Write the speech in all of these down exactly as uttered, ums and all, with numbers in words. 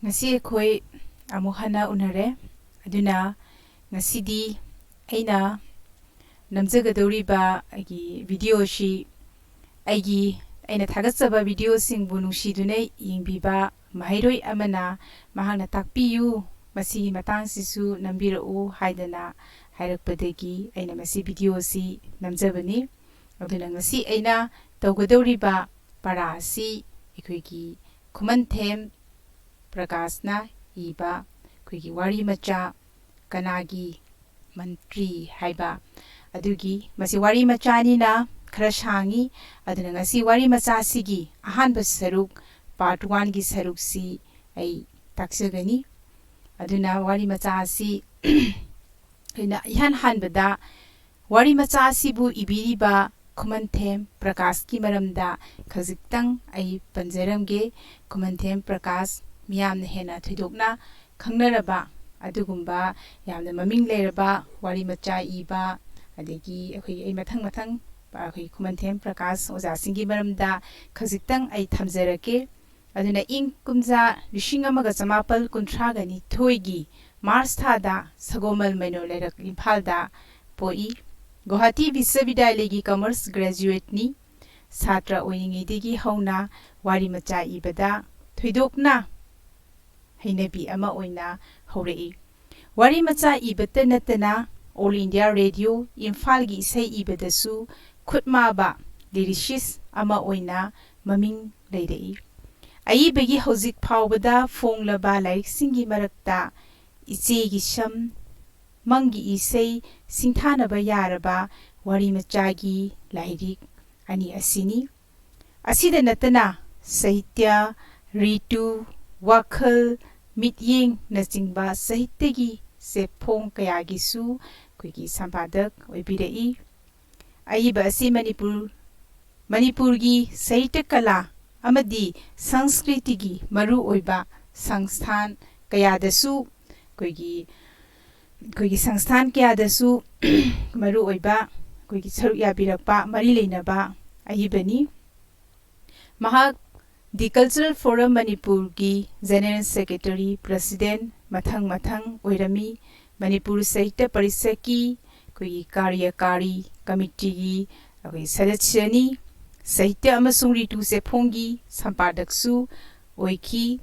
ꯉꯁꯤ ꯑꯩꯈꯣꯏ ꯑꯃꯨꯛ ꯍꯟꯅ ꯎꯅꯔꯦ꯫ ꯑꯗꯨꯅ ꯉꯁꯤꯗꯤ ꯑꯩꯅ ꯅꯝꯖꯒꯗꯧꯔꯤꯕ ꯑꯩꯒꯤ ꯚꯤꯗꯤꯑꯣꯁꯤ ꯑꯩꯒꯤ, ꯑꯩꯅ ꯊꯥꯒꯠꯆꯕ ꯚꯤꯗꯤꯑꯣꯁꯤꯡꯕꯨ ꯅꯨꯡꯁꯤꯗꯨꯅ ꯌꯦꯡꯕꯤꯕ ꯃꯍꯩꯔꯣꯏ ꯑꯃꯅ ꯃꯍꯥꯛꯅ "ꯇꯥꯛꯄꯤꯌꯨ, ꯃꯁꯤꯒꯤ ꯃꯇꯥꯡꯁꯤꯁꯨ ꯅꯝꯕꯤꯔꯛꯎ" ꯍꯥꯏꯗꯅ ꯍꯥꯏꯔꯛꯄꯗꯒꯤ ꯑꯩꯅ ꯃꯁꯤ ꯚꯤꯗꯤꯑꯣꯁꯤ ꯅꯝꯖꯕꯅꯤ꯫ ꯑꯗꯨꯅ ꯉꯁꯤ ꯑꯩꯅ ꯇꯧꯒꯗꯧꯔꯤꯕ ꯄꯔꯥ ꯑꯁꯤ ꯑꯩꯈꯣꯏꯒꯤ ꯈꯨꯃꯟꯊꯦꯝ ꯄ꯭ꯔꯀꯥꯁꯅ ꯏꯕ ꯑꯩꯈꯣꯏꯒꯤ ꯋꯥꯔꯤ ꯃꯆꯥ "ꯀꯅꯥꯒꯤ ꯃꯟꯇ꯭ꯔꯤ" ꯍꯥꯏꯕ ꯑꯗꯨꯒꯤ, ꯃꯁꯤ ꯋꯥꯔꯤ ꯃꯆꯥꯅꯤꯅ ꯈꯔ ꯁꯥꯡꯉꯤ꯫ ꯑꯗꯨꯅ ꯉꯁꯤ ꯋꯥꯔꯤ ꯃꯆꯥꯁꯤꯒꯤ ꯑꯍꯥꯟꯕ ꯁꯔꯨꯛ, ꯄꯥꯔꯠ ꯋꯥꯟꯒꯤ ꯁꯔꯨꯛꯁꯤ ꯑꯩ ꯇꯥꯛꯆꯒꯅꯤ꯫ ꯑꯗꯨꯅ ꯋꯥꯔꯤ ꯃꯆꯥ ꯑꯁꯤ ꯑꯩꯅ ꯏꯍꯥꯟ ꯍꯥꯟꯕꯗ ꯋꯥꯔꯤ ꯃꯆꯥ ꯑꯁꯤꯕꯨ ꯏꯕꯤꯔꯤꯕ ꯈꯨꯃꯟꯊꯦꯝ ꯄ꯭ꯔꯀꯥꯁꯀꯤ ꯃꯔꯝꯗ ꯈꯖꯤꯛꯇꯪ ꯑꯩ ꯄꯟꯖꯔꯝꯒꯦ꯫ ꯈꯨꯃꯟꯊꯦꯝ ꯄ꯭ꯔꯀꯥꯁ ꯃꯤꯌꯥꯝꯅ ꯍꯦꯟꯅ ꯊꯣꯏꯗꯣꯛꯅ ꯈꯪꯅꯔꯕ ꯑꯗꯨꯒꯨꯝꯕ ꯌꯥꯝꯅ ꯃꯃꯤꯡ ꯂꯩꯔꯕ ꯋꯥꯔꯤ ꯃꯆꯥ ꯏꯕ, ꯑꯗꯒꯤ ꯑꯩꯈꯣꯏꯒꯤ, ꯑꯩ ꯃꯊꯪ ꯃꯊꯪ ꯑꯩꯈꯣꯏ ꯈꯨꯃꯟꯊꯦꯝ ꯄ꯭ꯔꯀꯥꯁ ꯑꯣꯖꯥꯁꯤꯡꯒꯤ ꯃꯔꯝꯗ ꯈꯖꯤꯛꯇꯪ ꯑꯩ ꯊꯝꯖꯔꯛꯀꯦ꯫ ꯑꯗꯨꯅ ꯏꯪ ꯀꯨꯝꯖꯥ ꯂꯤꯁꯤꯡ ꯑꯃꯒ ꯆꯃꯥꯄꯜ ꯀꯨꯟꯊ꯭ꯔꯥꯒ ꯅꯤꯊꯣꯏꯒꯤ ꯃꯥꯔꯆ ꯊꯥꯗ ꯁꯒꯣꯃꯜ ꯃꯩꯅꯣ ꯂꯩꯔꯛ ꯏꯝꯐꯥꯜꯗ ꯄꯣꯛꯏ꯫ ꯒꯨꯋꯥꯍꯥꯇꯤ ꯕꯤꯁ꯭ꯋꯕꯤꯗ꯭ꯌꯥꯂꯌꯒꯤ ꯀꯃꯔꯁ ꯒ꯭ꯔꯦꯖꯨꯑꯦꯠꯅꯤ꯫ ꯁꯥꯇ꯭ꯔ ꯑꯣꯏꯔꯤꯉꯩꯗꯒꯤ ꯍꯧꯅ ꯋꯥꯔꯤ ꯃꯆꯥ ꯏꯕꯗ ꯊꯣꯏꯗꯣꯛꯅ ꯍꯩꯅꯕꯤ ꯑꯃ ꯑꯣꯏꯅ ꯍꯧꯔꯛꯏ꯫ ꯋꯥꯔꯤ ꯃꯆꯥ ꯏꯕꯇ ꯅꯠꯇꯅ ꯑꯣꯜ ꯏꯟꯗꯤꯌꯥ ꯔꯦꯗꯤꯑꯣ ꯏꯝꯐꯥꯜꯒꯤ ꯏꯁꯩ ꯏꯕꯗꯁꯨ ꯈꯨꯠ ꯃꯥꯕ ꯂꯤꯔꯤꯁꯤꯁ ꯑꯃ ꯑꯣꯏꯅ ꯃꯃꯤꯡ ꯂꯩꯔꯛꯏ꯫ ꯑꯏꯕꯒꯤ ꯍꯧꯖꯤꯛ ꯐꯥꯎꯕꯗ ꯐꯣꯡꯂꯕ ꯂꯥꯏꯔꯤꯛꯁꯤꯡꯒꯤ ꯃꯔꯛꯇ ꯏꯆꯦꯒꯤ ꯁꯝ, ꯃꯪꯒꯤ ꯏꯁꯩ ꯁꯤꯡꯊꯥꯅꯕ ꯌꯥꯔꯕ ꯋꯥꯔꯤ ꯃꯆꯥꯒꯤ ꯂꯥꯏꯔꯤꯛ ꯑꯅꯤ ꯑꯁꯤꯅꯤ꯫ ꯑꯁꯤꯗ ꯅꯠꯇꯅ ꯁꯥꯍꯤꯇ꯭ꯌ, ꯔꯤꯇꯨ, ꯋꯥꯈꯜ, ꯃꯤꯠꯌꯦꯡꯅꯆꯤꯡꯕ ꯁꯥꯍꯤꯇ꯭ꯌꯒꯤ ꯆꯦꯐꯣꯡ ꯀꯌꯥꯒꯤꯁꯨ ꯑꯩꯈꯣꯏꯒꯤ ꯁꯝꯄꯥꯗꯛ ꯑꯣꯏꯕꯤꯔꯛꯏ꯫ ꯑꯏꯕ ꯑꯁꯤ ꯃꯅꯤꯄꯨꯔ, ꯃꯅꯤꯄꯨꯔꯒꯤ ꯁꯥꯍꯤꯇ꯭ꯌ ꯀꯂꯥ ꯑꯃꯗꯤ ꯁꯪꯁꯀ꯭ꯔꯤꯇꯤꯒꯤ ꯃꯔꯨꯑꯣꯏꯕ ꯁꯪꯁꯊꯥꯟ ꯀꯌꯥꯗꯁꯨ ꯑꯩꯈꯣꯏꯒꯤ, ꯑꯩꯈꯣꯏꯒꯤ ꯁꯪꯁꯊꯥꯟ ꯀꯌꯥꯗꯁꯨ ꯃꯔꯨꯑꯣꯏꯕ ꯑꯩꯈꯣꯏꯒꯤ ꯁꯔꯨꯛ ꯌꯥꯕꯤꯔꯛꯄ, ꯃꯔꯤ ꯂꯩꯅꯕ ꯑꯏꯕꯅꯤ꯫ ꯃꯍꯥꯛ The Cultural Forum ꯃꯅꯤꯄꯨꯔꯒꯤ General Secretary, President ꯃꯊꯪ ꯃꯊꯪ ꯑꯣꯏꯔꯝꯃꯤ꯫ ꯃꯅꯤꯄꯨꯔ ꯁꯥꯍꯤꯇ꯭ꯌ ꯄꯔꯤꯁꯠꯀꯤ ꯑꯩꯈꯣꯏꯒꯤ ꯀꯥꯔꯌꯀꯥꯔꯤ ꯀꯃꯤꯇꯤꯒꯤ ꯑꯩꯈꯣꯏꯒꯤ ꯁꯗꯁ꯭ꯌꯅꯤ꯫ ꯁꯥꯍꯤꯇ꯭ꯌ ꯑꯃꯁꯨꯡ ꯔꯤꯇꯨ ꯆꯦꯐꯣꯡꯒꯤ ꯁꯝꯄꯥꯗꯛꯁꯨ ꯑꯣꯏꯈꯤ꯫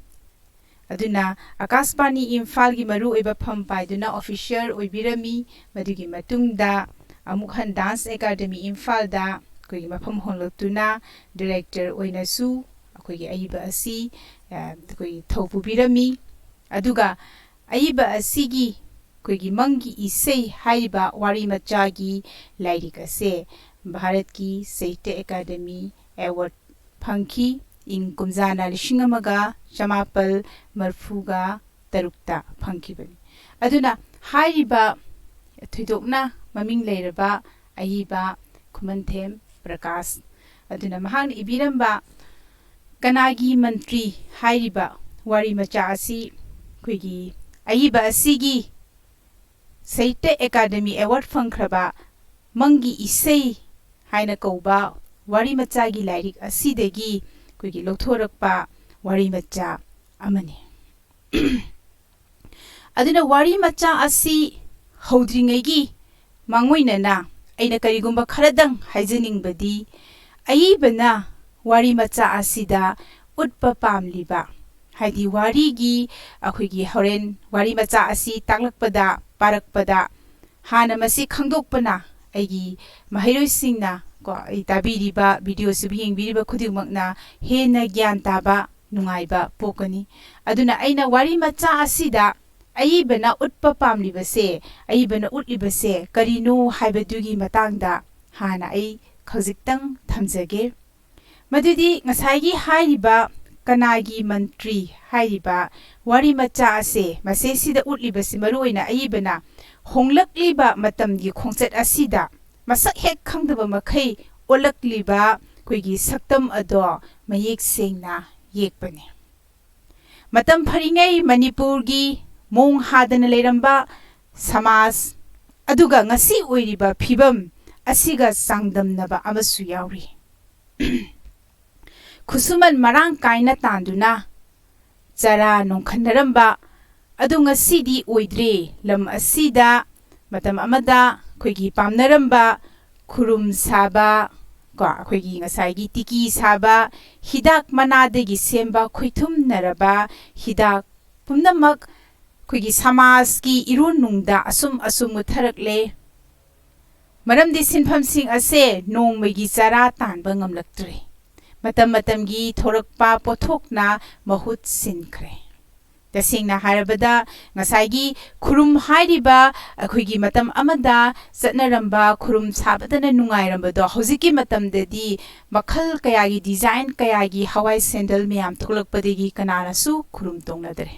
ꯑꯗꯨꯅ ꯑꯀꯥꯁꯕꯥꯅꯤ ꯏꯝꯐꯥꯜꯒꯤ ꯃꯔꯨꯑꯣꯏꯕ ꯐꯝ ꯄꯥꯏꯗꯨꯅ officer ꯑꯣꯏꯕꯤꯔꯝꯃꯤ꯫ ꯃꯗꯨꯒꯤ ꯃꯇꯨꯡꯗ ꯑꯃꯨꯛ ꯍꯟ Dance Academy ꯏꯝꯐꯥꯜꯗ ꯑꯩꯈꯣꯏꯒꯤ ꯃꯐꯝ ꯍꯣꯡꯂꯛꯇꯨꯅ director ꯑꯣꯏꯅꯁꯨ ꯑꯩꯈꯣꯏꯒꯤ ꯑꯏꯕ ꯑꯁꯤ, ꯑ, ꯑꯩꯈꯣꯏꯒꯤ ꯊꯧ ꯄꯨꯕꯤꯔꯝꯃꯤ꯫ ꯑꯗꯨꯒ ꯑꯏꯕ ꯑꯁꯤꯒꯤ ꯑꯩꯈꯣꯏꯒꯤ ꯃꯪꯒꯤ ꯏꯁꯩ ꯍꯥꯏꯔꯤꯕ ꯋꯥꯔꯤ ꯃꯆꯥꯒꯤ ꯂꯥꯏꯔꯤꯛ ꯑꯁꯦ ꯚꯥꯔꯠꯀꯤ ꯁꯥꯍꯤꯇ꯭ꯌ ꯑꯦꯀꯥꯗꯃꯤ award ꯐꯪꯈꯤ꯫ ꯏꯪ ꯀꯨꯝꯖꯥꯅ ꯂꯤꯁꯤꯡ ꯑꯃꯒ ꯆꯃꯥꯄꯜ ꯃꯔꯤꯐꯨꯒ ꯇꯔꯨꯛꯇ ꯐꯪꯈꯤꯕꯅꯤ꯫ ꯑꯗꯨꯅ ꯍꯥꯏꯔꯤꯕ ꯊꯣꯏꯗꯣꯛꯅ ꯃꯃꯤꯡ ꯂꯩꯔꯕ ꯑꯏꯕ ꯈꯨꯃꯟꯊꯦꯝ ꯄ꯭ꯔꯀꯥꯁ ꯑꯗꯨꯅ ꯃꯍꯥꯛꯅ ꯏꯕꯤꯔꯝꯕ ꯀꯅꯥꯒꯤ ꯃꯟꯇ꯭ꯔꯤ ꯍꯥꯏꯔꯤꯕ ꯋꯥꯔꯤ ꯃꯆꯥ ꯑꯁꯤ ꯑꯩꯈꯣꯏꯒꯤ ꯑꯏꯕ ꯑꯁꯤꯒꯤ ꯁꯥꯍꯤꯇ꯭ꯌ ꯑꯦꯀꯥꯗꯃꯤ award ꯐꯪꯈ꯭ꯔꯕ ꯃꯪꯒꯤ ꯏꯁꯩ ꯍꯥꯏꯅ ꯀꯧꯕ ꯋꯥꯔꯤ ꯃꯆꯥꯒꯤ ꯂꯥꯏꯔꯤꯛ ꯑꯁꯤꯗꯒꯤ ꯑꯩꯈꯣꯏꯒꯤ ꯂꯧꯊꯣꯔꯛꯄ ꯋꯥꯔꯤ ꯃꯆꯥ ꯑꯃꯅꯤ꯫ ꯑꯗꯨꯅ ꯋꯥꯔꯤ ꯃꯆꯥ ꯑꯁꯤ ꯍꯧꯗ꯭ꯔꯤꯉꯩꯒꯤ ꯃꯥꯡꯑꯣꯏꯅꯅ ꯑꯩꯅ ꯀꯔꯤꯒꯨꯝꯕ ꯈꯔꯗꯪ ꯍꯥꯏꯖꯅꯤꯡꯕꯗꯤ, ꯑꯏꯕꯅ ꯋꯥꯔꯤ ꯃꯆꯥ ꯑꯁꯤꯗ ꯎꯠꯄ ꯄꯥꯝꯂꯤꯕ, ꯍꯥꯏꯗꯤ ꯋꯥꯔꯤꯒꯤ ꯑꯩꯈꯣꯏꯒꯤ ꯍꯣꯔꯦꯟ ꯋꯥꯔꯤ ꯃꯆꯥ ꯑꯁꯤ ꯇꯥꯛꯂꯛꯄꯗ, ꯄꯥꯔꯛꯄꯗ ꯍꯥꯟꯅ ꯃꯁꯤ ꯈꯪꯗꯣꯛꯄꯅ ꯑꯩꯒꯤ ꯃꯍꯩꯔꯣꯏꯁꯤꯡꯅ ꯀꯣ, ꯑꯩ ꯇꯥꯕꯤꯔꯤꯕ, video ꯁꯤꯕꯨ ꯌꯦꯡꯕꯤꯔꯤꯕ ꯈꯨꯗꯤꯡꯃꯛꯅ ꯍꯦꯟꯅ ꯒ꯭ꯌꯥꯟ ꯇꯥꯕ, ꯅꯨꯡꯉꯥꯏꯕ ꯄꯣꯛꯀꯅꯤ꯫ ꯑꯗꯨꯅ ꯑꯩꯅ ꯋꯥꯔꯤ ꯃꯆꯥ ꯑꯁꯤꯗ ꯑꯏꯕꯅ ꯎꯠꯄ ꯄꯥꯝꯂꯤꯕꯁꯦ, ꯑꯏꯕꯅ ꯎꯠꯂꯤꯕꯁꯦ ꯀꯔꯤꯅꯣ ꯍꯥꯏꯕꯗꯨꯒꯤ ꯃꯇꯥꯡꯗ ꯍꯥꯟꯅ ꯑꯩ ꯈꯖꯤꯛꯇꯪ ꯊꯝꯖꯒꯦ꯫ ꯃꯗꯨꯗꯤ ꯉꯁꯥꯏꯒꯤ ꯍꯥꯏꯔꯤꯕ ꯀꯅꯥꯒꯤ ꯃꯟꯇ꯭ꯔꯤ ꯍꯥꯏꯔꯤꯕ ꯋꯥꯔꯤ ꯃꯆꯥ ꯑꯁꯦ, ꯃꯁꯤꯁꯤꯗ ꯎꯠꯂꯤꯕꯁꯤ ꯃꯔꯨꯑꯣꯏꯅ ꯑꯏꯕꯅ ꯍꯣꯡꯂꯛꯂꯤꯕ ꯃꯇꯝꯒꯤ ꯈꯣꯡꯆꯠ ꯑꯁꯤꯗ ꯃꯁꯛ ꯍꯦꯛ ꯈꯪꯗꯕ ꯃꯈꯩ ꯑꯣꯜꯂꯛꯂꯤꯕ ꯑꯩꯈꯣꯏꯒꯤ ꯁꯛꯇꯝ ꯑꯗꯣ ꯃꯌꯦꯛ ꯁꯦꯡꯅ ꯌꯦꯛꯄꯅꯤ꯫ ꯃꯇꯝ ꯐꯔꯤꯉꯩ ꯃꯅꯤꯄꯨꯔꯒꯤ ꯃꯣꯡ ꯍꯥꯗꯅ ꯂꯩꯔꯝꯕ ꯁꯃꯥꯖ ꯑꯗꯨꯒ ꯉꯁꯤ ꯑꯣꯏꯔꯤꯕ ꯐꯤꯕꯝ ꯑꯁꯤꯒ ꯆꯥꯡꯗꯝꯅꯕ ꯑꯃꯁꯨ ꯌꯥꯎꯔꯤ꯫ ꯈꯨꯠꯁꯨꯃꯟ ꯃꯔꯥꯡ ꯀꯥꯏꯅ ꯇꯥꯟꯗꯨꯅ ꯆꯔꯥ ꯅꯣꯡꯈꯟꯅꯔꯝꯕ ꯑꯗꯨ ꯉꯁꯤꯗꯤ ꯑꯣꯏꯗ꯭ꯔꯦ꯫ ꯂꯝ ꯑꯁꯤꯗ ꯃꯇꯝ ꯑꯃꯗ ꯑꯩꯈꯣꯏꯒꯤ ꯄꯥꯝꯅꯔꯝꯕ ꯈꯨꯔꯨꯝ ꯁꯥꯕ, ꯀꯣ, ꯑꯩꯈꯣꯏꯒꯤ ꯉꯁꯥꯏꯒꯤ ꯇꯤꯀꯤ ꯁꯥꯕ, ꯍꯤꯗꯥꯛ ꯃꯅꯥꯗꯒꯤ ꯁꯦꯝꯕ ꯈꯣꯏꯊꯨꯝꯅꯔꯕ ꯍꯤꯗꯥꯛ ꯄꯨꯝꯅꯃꯛ ꯑꯩꯈꯣꯏꯒꯤ ꯁꯃꯥꯖꯀꯤ ꯏꯔꯣꯟꯅꯨꯡꯗ ꯑꯁꯨꯝ ꯑꯁꯨꯝ ꯃꯨꯠꯊꯔꯛꯂꯦ꯫ ꯃꯔꯝꯗꯤ ꯁꯤꯟꯐꯝꯁꯤꯡ ꯑꯁꯦ ꯅꯣꯡꯃꯒꯤ ꯆꯔꯥ ꯇꯥꯟꯕ ꯉꯝꯂꯛꯇ꯭ꯔꯦ꯫ ꯃꯇꯝ ꯃꯇꯝꯒꯤ ꯊꯣꯔꯛꯄ ꯄꯣꯠꯊꯣꯛꯅ ꯃꯍꯨꯠ ꯁꯤꯟꯈ꯭ꯔꯦ꯫ ꯇꯁꯦꯡꯅ ꯍꯥꯏꯔꯕꯗ, ꯉꯁꯥꯏꯒꯤ ꯈꯨꯔꯨꯝ ꯍꯥꯏꯔꯤꯕ ꯑꯩꯈꯣꯏꯒꯤ ꯃꯇꯝ ꯑꯃꯗ ꯆꯠꯅꯔꯝꯕ ꯈꯨꯔꯨꯝ ꯁꯥꯕꯗꯅ ꯅꯨꯡꯉꯥꯏꯔꯝꯕꯗꯣ, ꯍꯧꯖꯤꯛꯀꯤ ꯃꯇꯝꯗꯗꯤ ꯃꯈꯜ ꯀꯌꯥꯒꯤ, ꯗꯤꯖꯥꯏꯟ ꯀꯌꯥꯒꯤ ꯍꯋꯥꯏ ꯁꯦꯟꯗꯜ ꯃꯌꯥꯝ ꯊꯣꯛꯂꯛꯄꯗꯒꯤ ꯀꯅꯥꯅꯁꯨ ꯈꯨꯔꯨꯝ ꯇꯣꯡꯅꯗ꯭ꯔꯦ꯫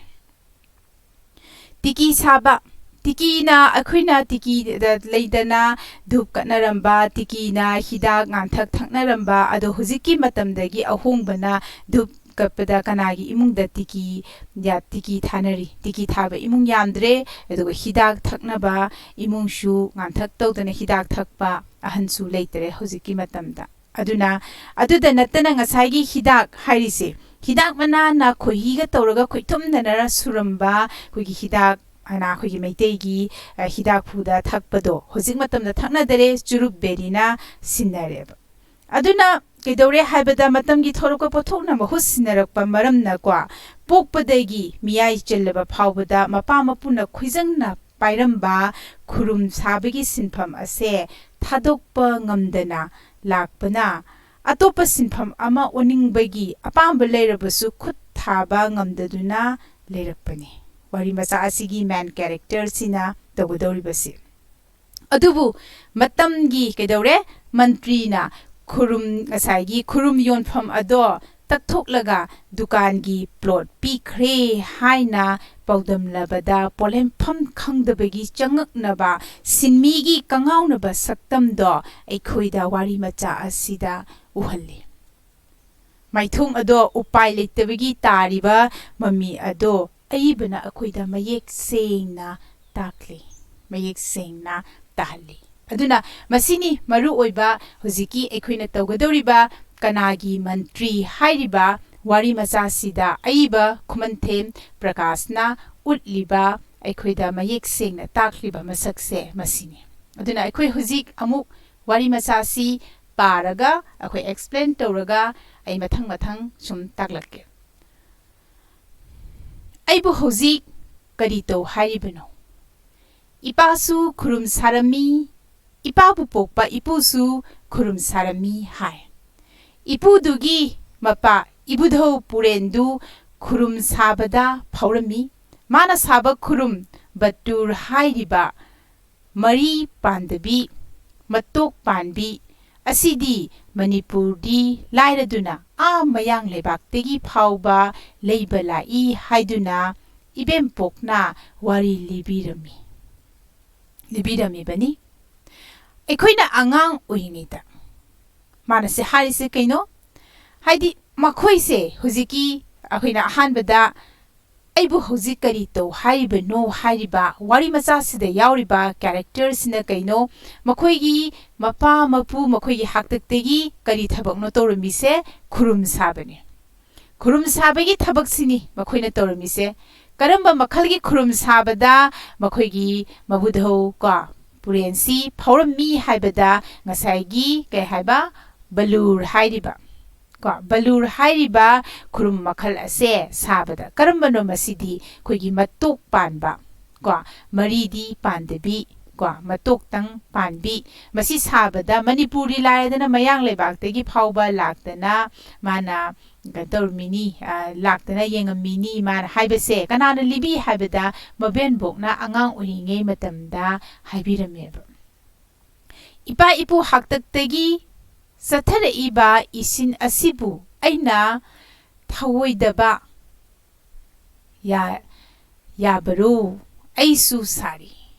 ꯇꯤꯀꯤ ꯁꯥꯕ꯫ ꯇꯤꯀꯤꯅ, ꯑꯩꯈꯣꯏꯅ ꯇꯤꯀꯤꯗ ꯂꯩꯗꯅ ꯙꯨꯞ ꯀꯠꯅꯔꯝꯕ, ꯇꯤꯀꯤꯅ ꯍꯤꯗꯥꯛ ꯉꯥꯡꯊꯛ ꯊꯛꯅꯔꯝꯕ, ꯑꯗꯣ ꯍꯧꯖꯤꯛꯀꯤ ꯃꯇꯝꯗꯒꯤ ꯑꯍꯣꯡꯕꯅ ꯙꯨꯞ ꯀꯠꯄꯗ ꯀꯅꯥꯒꯤ ꯏꯃꯨꯡꯗ ꯇꯤꯀꯤ, ꯌꯥ-, ꯇꯤꯀꯤ ꯊꯥꯅꯔꯤ? ꯇꯤꯀꯤ ꯊꯥꯕ ꯏꯃꯨꯡ ꯌꯥꯝꯗ꯭ꯔꯦ꯫ ꯑꯗꯨꯒ ꯍꯤꯗꯥꯛ ꯊꯛꯅꯕ ꯏꯃꯨꯡꯁꯨ ꯉꯥꯡꯊꯛ ꯇꯧꯗꯅ ꯍꯤꯗꯥꯛ ꯊꯛꯄ ꯑꯍꯟꯁꯨ ꯂꯩꯇ꯭ꯔꯦ ꯍꯧꯖꯤꯛꯀꯤ ꯃꯇꯝꯗ꯫ ꯑꯗꯨꯅ, ꯑꯗꯨꯗ ꯅꯠꯇꯅ ꯉꯁꯥꯏꯒꯤ ꯍꯤꯗꯥꯛ ꯍꯥꯏꯔꯤꯁꯦ, ꯍꯤꯗꯥꯛ ꯃꯅꯥꯅ ꯈꯣꯏꯍꯤꯒ ꯇꯧꯔꯒ ꯈꯣꯏꯊꯨꯝꯅꯅꯔ ꯁꯨꯔꯝꯕ ꯑꯩꯈꯣꯏꯒꯤ ꯍꯤꯗꯥꯛ ꯑꯅ ꯑꯩꯈꯣꯏꯒꯤ ꯃꯩꯇꯩꯒꯤ, ꯑ, ꯍꯤꯗꯥꯛ ꯐꯨꯗ ꯊꯛꯄꯗꯣ ꯍꯧꯖꯤꯛ ꯃꯇꯝꯗ ꯊꯛꯅꯗꯔꯦ, ꯆꯨꯔꯨꯞ ꯕꯦꯔꯤꯅ ꯁꯤꯟꯅꯔꯦꯕ꯫ ꯑꯗꯨꯅ ꯀꯩꯗꯧꯔꯦ ꯍꯥꯏꯕꯗ, ꯃꯇꯝꯒꯤ ꯊꯣꯔꯛꯄ ꯄꯣꯠꯊꯣꯛꯅ ꯃꯍꯨꯠ ꯁꯤꯟꯅꯔꯛꯄ ꯃꯔꯝꯅꯀꯣ, ꯄꯣꯛꯄꯗꯒꯤ ꯃꯤꯌꯥꯏ ꯆꯜꯂꯕ ꯐꯥꯎꯕꯗ ꯃꯄꯥ ꯃꯄꯨꯅ ꯈꯣꯏꯖꯪꯅ ꯄꯥꯏꯔꯝꯕ ꯈꯨꯔꯨꯝ ꯁꯥꯕꯒꯤ ꯁꯤꯟꯐꯝ ꯑꯁꯦ ꯊꯥꯗꯣꯛꯄ ꯉꯝꯗꯅ ꯂꯥꯛꯄꯅ, ꯑꯇꯣꯞꯄ ꯁꯤꯟꯐꯝ ꯑꯃ ꯑꯣꯟꯅꯤꯡꯕꯒꯤ ꯑꯄꯥꯝꯕ ꯂꯩꯔꯕꯁꯨ ꯈꯨꯠ ꯊꯥꯕ ꯉꯝꯗꯗꯨꯅ ꯂꯩꯔꯛꯄꯅꯤ꯫ ꯋꯥꯔꯤ ꯃꯆꯥ ꯑꯁꯤꯒꯤ ꯃꯦꯟ ꯀꯦꯔꯦꯛꯇꯔꯁꯤꯅ ꯇꯧꯒꯗꯧꯔꯤꯕꯁꯤ꯫ ꯑꯗꯨꯕꯨ ꯃꯇꯝꯒꯤ ꯀꯩꯗꯧꯔꯦ? ꯃꯟꯇ꯭ꯔꯤꯅ ꯈꯨꯔꯨꯝ, ꯉꯁꯥꯏꯒꯤ ꯈꯨꯔꯨꯝ ꯌꯣꯟꯐꯝ ꯑꯗꯣ ꯇꯛꯊꯣꯛꯂꯒ ꯗꯨꯀꯥꯟꯒꯤ ꯄ꯭ꯂꯣꯠ ꯄꯤꯈ꯭ꯔꯦ ꯍꯥꯏꯅ ꯄꯥꯎꯗꯝꯂꯕꯗ, ꯄꯣꯠꯂꯦꯝꯐꯝ ꯈꯪꯗꯕꯒꯤ ꯆꯉꯛꯅꯕ ꯁꯤꯟꯃꯤꯒꯤ ꯀꯉꯥꯎꯅꯕ ꯁꯛꯇꯝꯗꯣ ꯑꯩꯈꯣꯏꯗ ꯋꯥꯔꯤ ꯃꯆꯥ ꯑꯁꯤꯗ ꯎꯍꯜꯂꯤ꯫ ꯃꯥꯏꯊꯣꯡ ꯑꯗꯣ ꯎꯄꯥꯏ ꯂꯩꯇꯕꯒꯤ ꯇꯥꯔꯤꯕ ꯃꯃꯤ ꯑꯗꯣ ꯑꯏꯕꯅ ꯑꯩꯈꯣꯏꯗ ꯃꯌꯦꯛ ꯁꯦꯡꯅ ꯇꯥꯛꯂꯤ, ꯃꯌꯦꯛ ꯁꯦꯡꯅ ꯇꯥꯍꯜꯂꯤ꯫ ꯑꯗꯨꯅ ꯃꯁꯤꯅꯤ ꯃꯔꯨ ꯑꯣꯏꯕ ꯍꯧꯖꯤꯛꯀꯤ ꯑꯩꯈꯣꯏꯅ ꯇꯧꯒꯗꯧꯔꯤꯕ ꯀꯅꯥꯒꯤ ꯃꯟꯇ꯭ꯔꯤ ꯍꯥꯏꯔꯤꯕ ꯋꯥꯔꯤ ꯃꯆꯥꯁꯤꯗ ꯑꯏꯕ ꯈꯨꯃꯟꯊꯦꯝ ꯄ꯭ꯔꯀꯥꯁꯅ ꯎꯠꯂꯤꯕ, ꯑꯩꯈꯣꯏꯗ ꯃꯌꯦꯛ ꯁꯦꯡꯅ ꯇꯥꯛꯂꯤꯕ ꯃꯁꯛꯁꯦ ꯃꯁꯤꯅꯤ꯫ ꯑꯗꯨꯅ ꯑꯩꯈꯣꯏ ꯍꯧꯖꯤꯛ ꯑꯃꯨꯛ ꯋꯥꯔꯤ ꯃꯆꯥꯁꯤ ꯄꯥꯔꯒ, ꯑꯩꯈꯣꯏ ꯑꯦꯛꯁꯄ꯭ꯂꯦꯟ ꯇꯧꯔꯒ, ꯑꯩ ꯃꯊꯪ ꯃꯊꯪ ꯁꯨꯝ ꯇꯥꯛꯂꯛꯀꯦ꯫ "ꯑꯩꯕꯨ ꯍꯧꯖꯤꯛ ꯀꯔꯤ ꯇꯧ ꯍꯥꯏꯔꯤꯕꯅꯣ? ꯏꯄꯥꯁꯨ ꯈꯨꯔꯨꯝ ꯁꯥꯔꯝꯃꯤ, ꯏꯄꯥꯕꯨ ꯄꯣꯛꯄ ꯏꯄꯨꯁꯨ ꯈꯨꯔꯨꯝ ꯁꯥꯔꯝꯃꯤ" ꯍꯥꯏ꯫ ꯏꯄꯨꯗꯨꯒꯤ ꯃꯄꯥ ꯏꯕꯨꯙꯧ ꯄꯨꯔꯦꯟꯗꯨ ꯈꯨꯔꯨꯝ ꯁꯥꯕꯗ ꯐꯥꯎꯔꯝꯃꯤ꯫ ꯃꯥꯅ ꯁꯥꯕ ꯈꯨꯔꯨꯝ, ꯕꯇꯨꯔ ꯍꯥꯏꯔꯤꯕ ꯃꯔꯤ ꯄꯥꯟꯗꯕꯤ, ꯃꯇꯣꯛ ꯄꯥꯟꯕꯤ ꯑꯁꯤꯗꯤ ꯃꯅꯤꯄꯨꯔꯗꯤ ꯂꯥꯏꯔꯗꯨꯅ ꯑꯥ ꯃꯌꯥꯡ ꯂꯩꯕꯥꯛꯇꯒꯤ ꯐꯥꯎꯕ ꯂꯩꯕ ꯂꯥꯛꯏ ꯍꯥꯏꯗꯨꯅ ꯏꯕꯦꯝꯄꯣꯛꯅ ꯋꯥꯔꯤ ꯂꯤꯕꯤꯔꯝꯃꯤ, ꯂꯤꯕꯤꯔꯝꯃꯤꯕꯅꯤ꯫ ꯑꯩꯈꯣꯏꯅ ꯑꯉꯥꯡ ꯑꯣꯏꯔꯤꯉꯩꯗ ꯃꯥꯅ ꯁꯤ ꯍꯥꯏꯔꯤꯁꯦ ꯀꯩꯅꯣ? ꯍꯥꯏꯗꯤ ꯃꯈꯣꯏꯁꯦ ꯍꯧꯖꯤꯛꯀꯤ, ꯑꯩꯈꯣꯏꯅ ꯑꯍꯥꯟꯕꯗ "ꯑꯩꯕꯨ ꯍꯧꯖꯤꯛ ꯀꯔꯤ ꯇꯧ ꯍꯥꯏꯔꯤꯕꯅꯣ" ꯍꯥꯏꯔꯤꯕ ꯋꯥꯔꯤ ꯃꯆꯥꯁꯤꯗ ꯌꯥꯎꯔꯤꯕ ꯀꯦꯔꯦꯛꯇꯔꯁꯤꯅ ꯀꯩꯅꯣ? ꯃꯈꯣꯏꯒꯤ ꯃꯄꯥ ꯃꯄꯨ, ꯃꯈꯣꯏꯒꯤ ꯍꯥꯛꯇꯛꯇꯒꯤ ꯀꯔꯤ ꯊꯕꯛꯅꯣ ꯇꯧꯔꯝꯃꯤꯁꯦ? ꯈꯨꯔꯨꯝ ꯁꯥꯕꯅꯤ꯫ ꯈꯨꯔꯨꯝ ꯁꯥꯕꯒꯤ ꯊꯕꯛꯁꯤꯅꯤ ꯃꯈꯣꯏꯅ ꯇꯧꯔꯝꯃꯤꯁꯦ꯫ ꯀꯔꯝꯕ ꯃꯈꯜꯒꯤ ꯈꯨꯔꯨꯝ ꯁꯥꯕꯗ ꯃꯈꯣꯏꯒꯤ ꯃꯕꯨꯙꯧ ꯀꯣ ꯄꯨꯔꯦꯟꯁꯤ ꯐꯥꯎꯔꯝꯃꯤ ꯍꯥꯏꯕꯗ, ꯉꯁꯥꯏꯒꯤ ꯀꯩ ꯍꯥꯏꯕ, ꯕꯂꯨꯔ ꯍꯥꯏꯔꯤꯕ ꯀꯣ, ꯕꯂꯨꯔ ꯍꯥꯏꯔꯤꯕ ꯈꯨꯔꯨꯝ ꯃꯈꯜ ꯑꯁꯦ ꯁꯥꯕꯗ, ꯀꯔꯝꯕꯅꯣ ꯃꯁꯤꯗꯤ? ꯑꯩꯈꯣꯏꯒꯤ ꯃꯇꯣꯛ ꯄꯥꯟꯕ ꯀꯣ, ꯃꯔꯤꯗꯤ ꯄꯥꯟꯗꯕꯤ ꯀꯣ, ꯃꯇꯣꯛꯇꯪ ꯄꯥꯟꯕꯤ꯫ ꯃꯁꯤ ꯁꯥꯕꯗ ꯃꯅꯤꯄꯨꯔꯗꯤ ꯂꯥꯏꯔꯗꯅ ꯃꯌꯥꯡ ꯂꯩꯕꯥꯛꯇꯒꯤ ꯐꯥꯎꯕ ꯂꯥꯛꯇꯅ ꯃꯥꯅ ꯀꯩꯅꯣ ꯇꯧꯔꯝꯃꯤꯅꯤ, ꯑ, ꯂꯥꯛꯇꯅ ꯌꯦꯡꯉꯝꯃꯤꯅꯤ ꯃꯥꯅ ꯍꯥꯏꯕꯁꯦ ꯀꯅꯥꯅ ꯂꯤꯕꯤ ꯍꯥꯏꯕꯗ, ꯃꯕꯦꯟꯕꯣꯛꯅ ꯑꯉꯥꯡ ꯑꯣꯏꯔꯤꯉꯩ ꯃꯇꯝꯗ ꯍꯥꯏꯕꯤꯔꯝꯃꯦꯕ꯫ "ꯏꯄꯥ ꯏꯄꯨ ꯍꯥꯛꯇꯛꯇꯒꯤ ꯆꯠꯊꯔꯛꯏꯕ ꯏꯁꯤꯟ ꯑꯁꯤꯕꯨ ꯑꯩꯅ ꯊꯧꯑꯣꯏꯗꯕ ꯌꯥ-, ꯌꯥꯕꯔꯣ? ꯑꯩꯁꯨ ꯁꯥꯔꯤ"꯫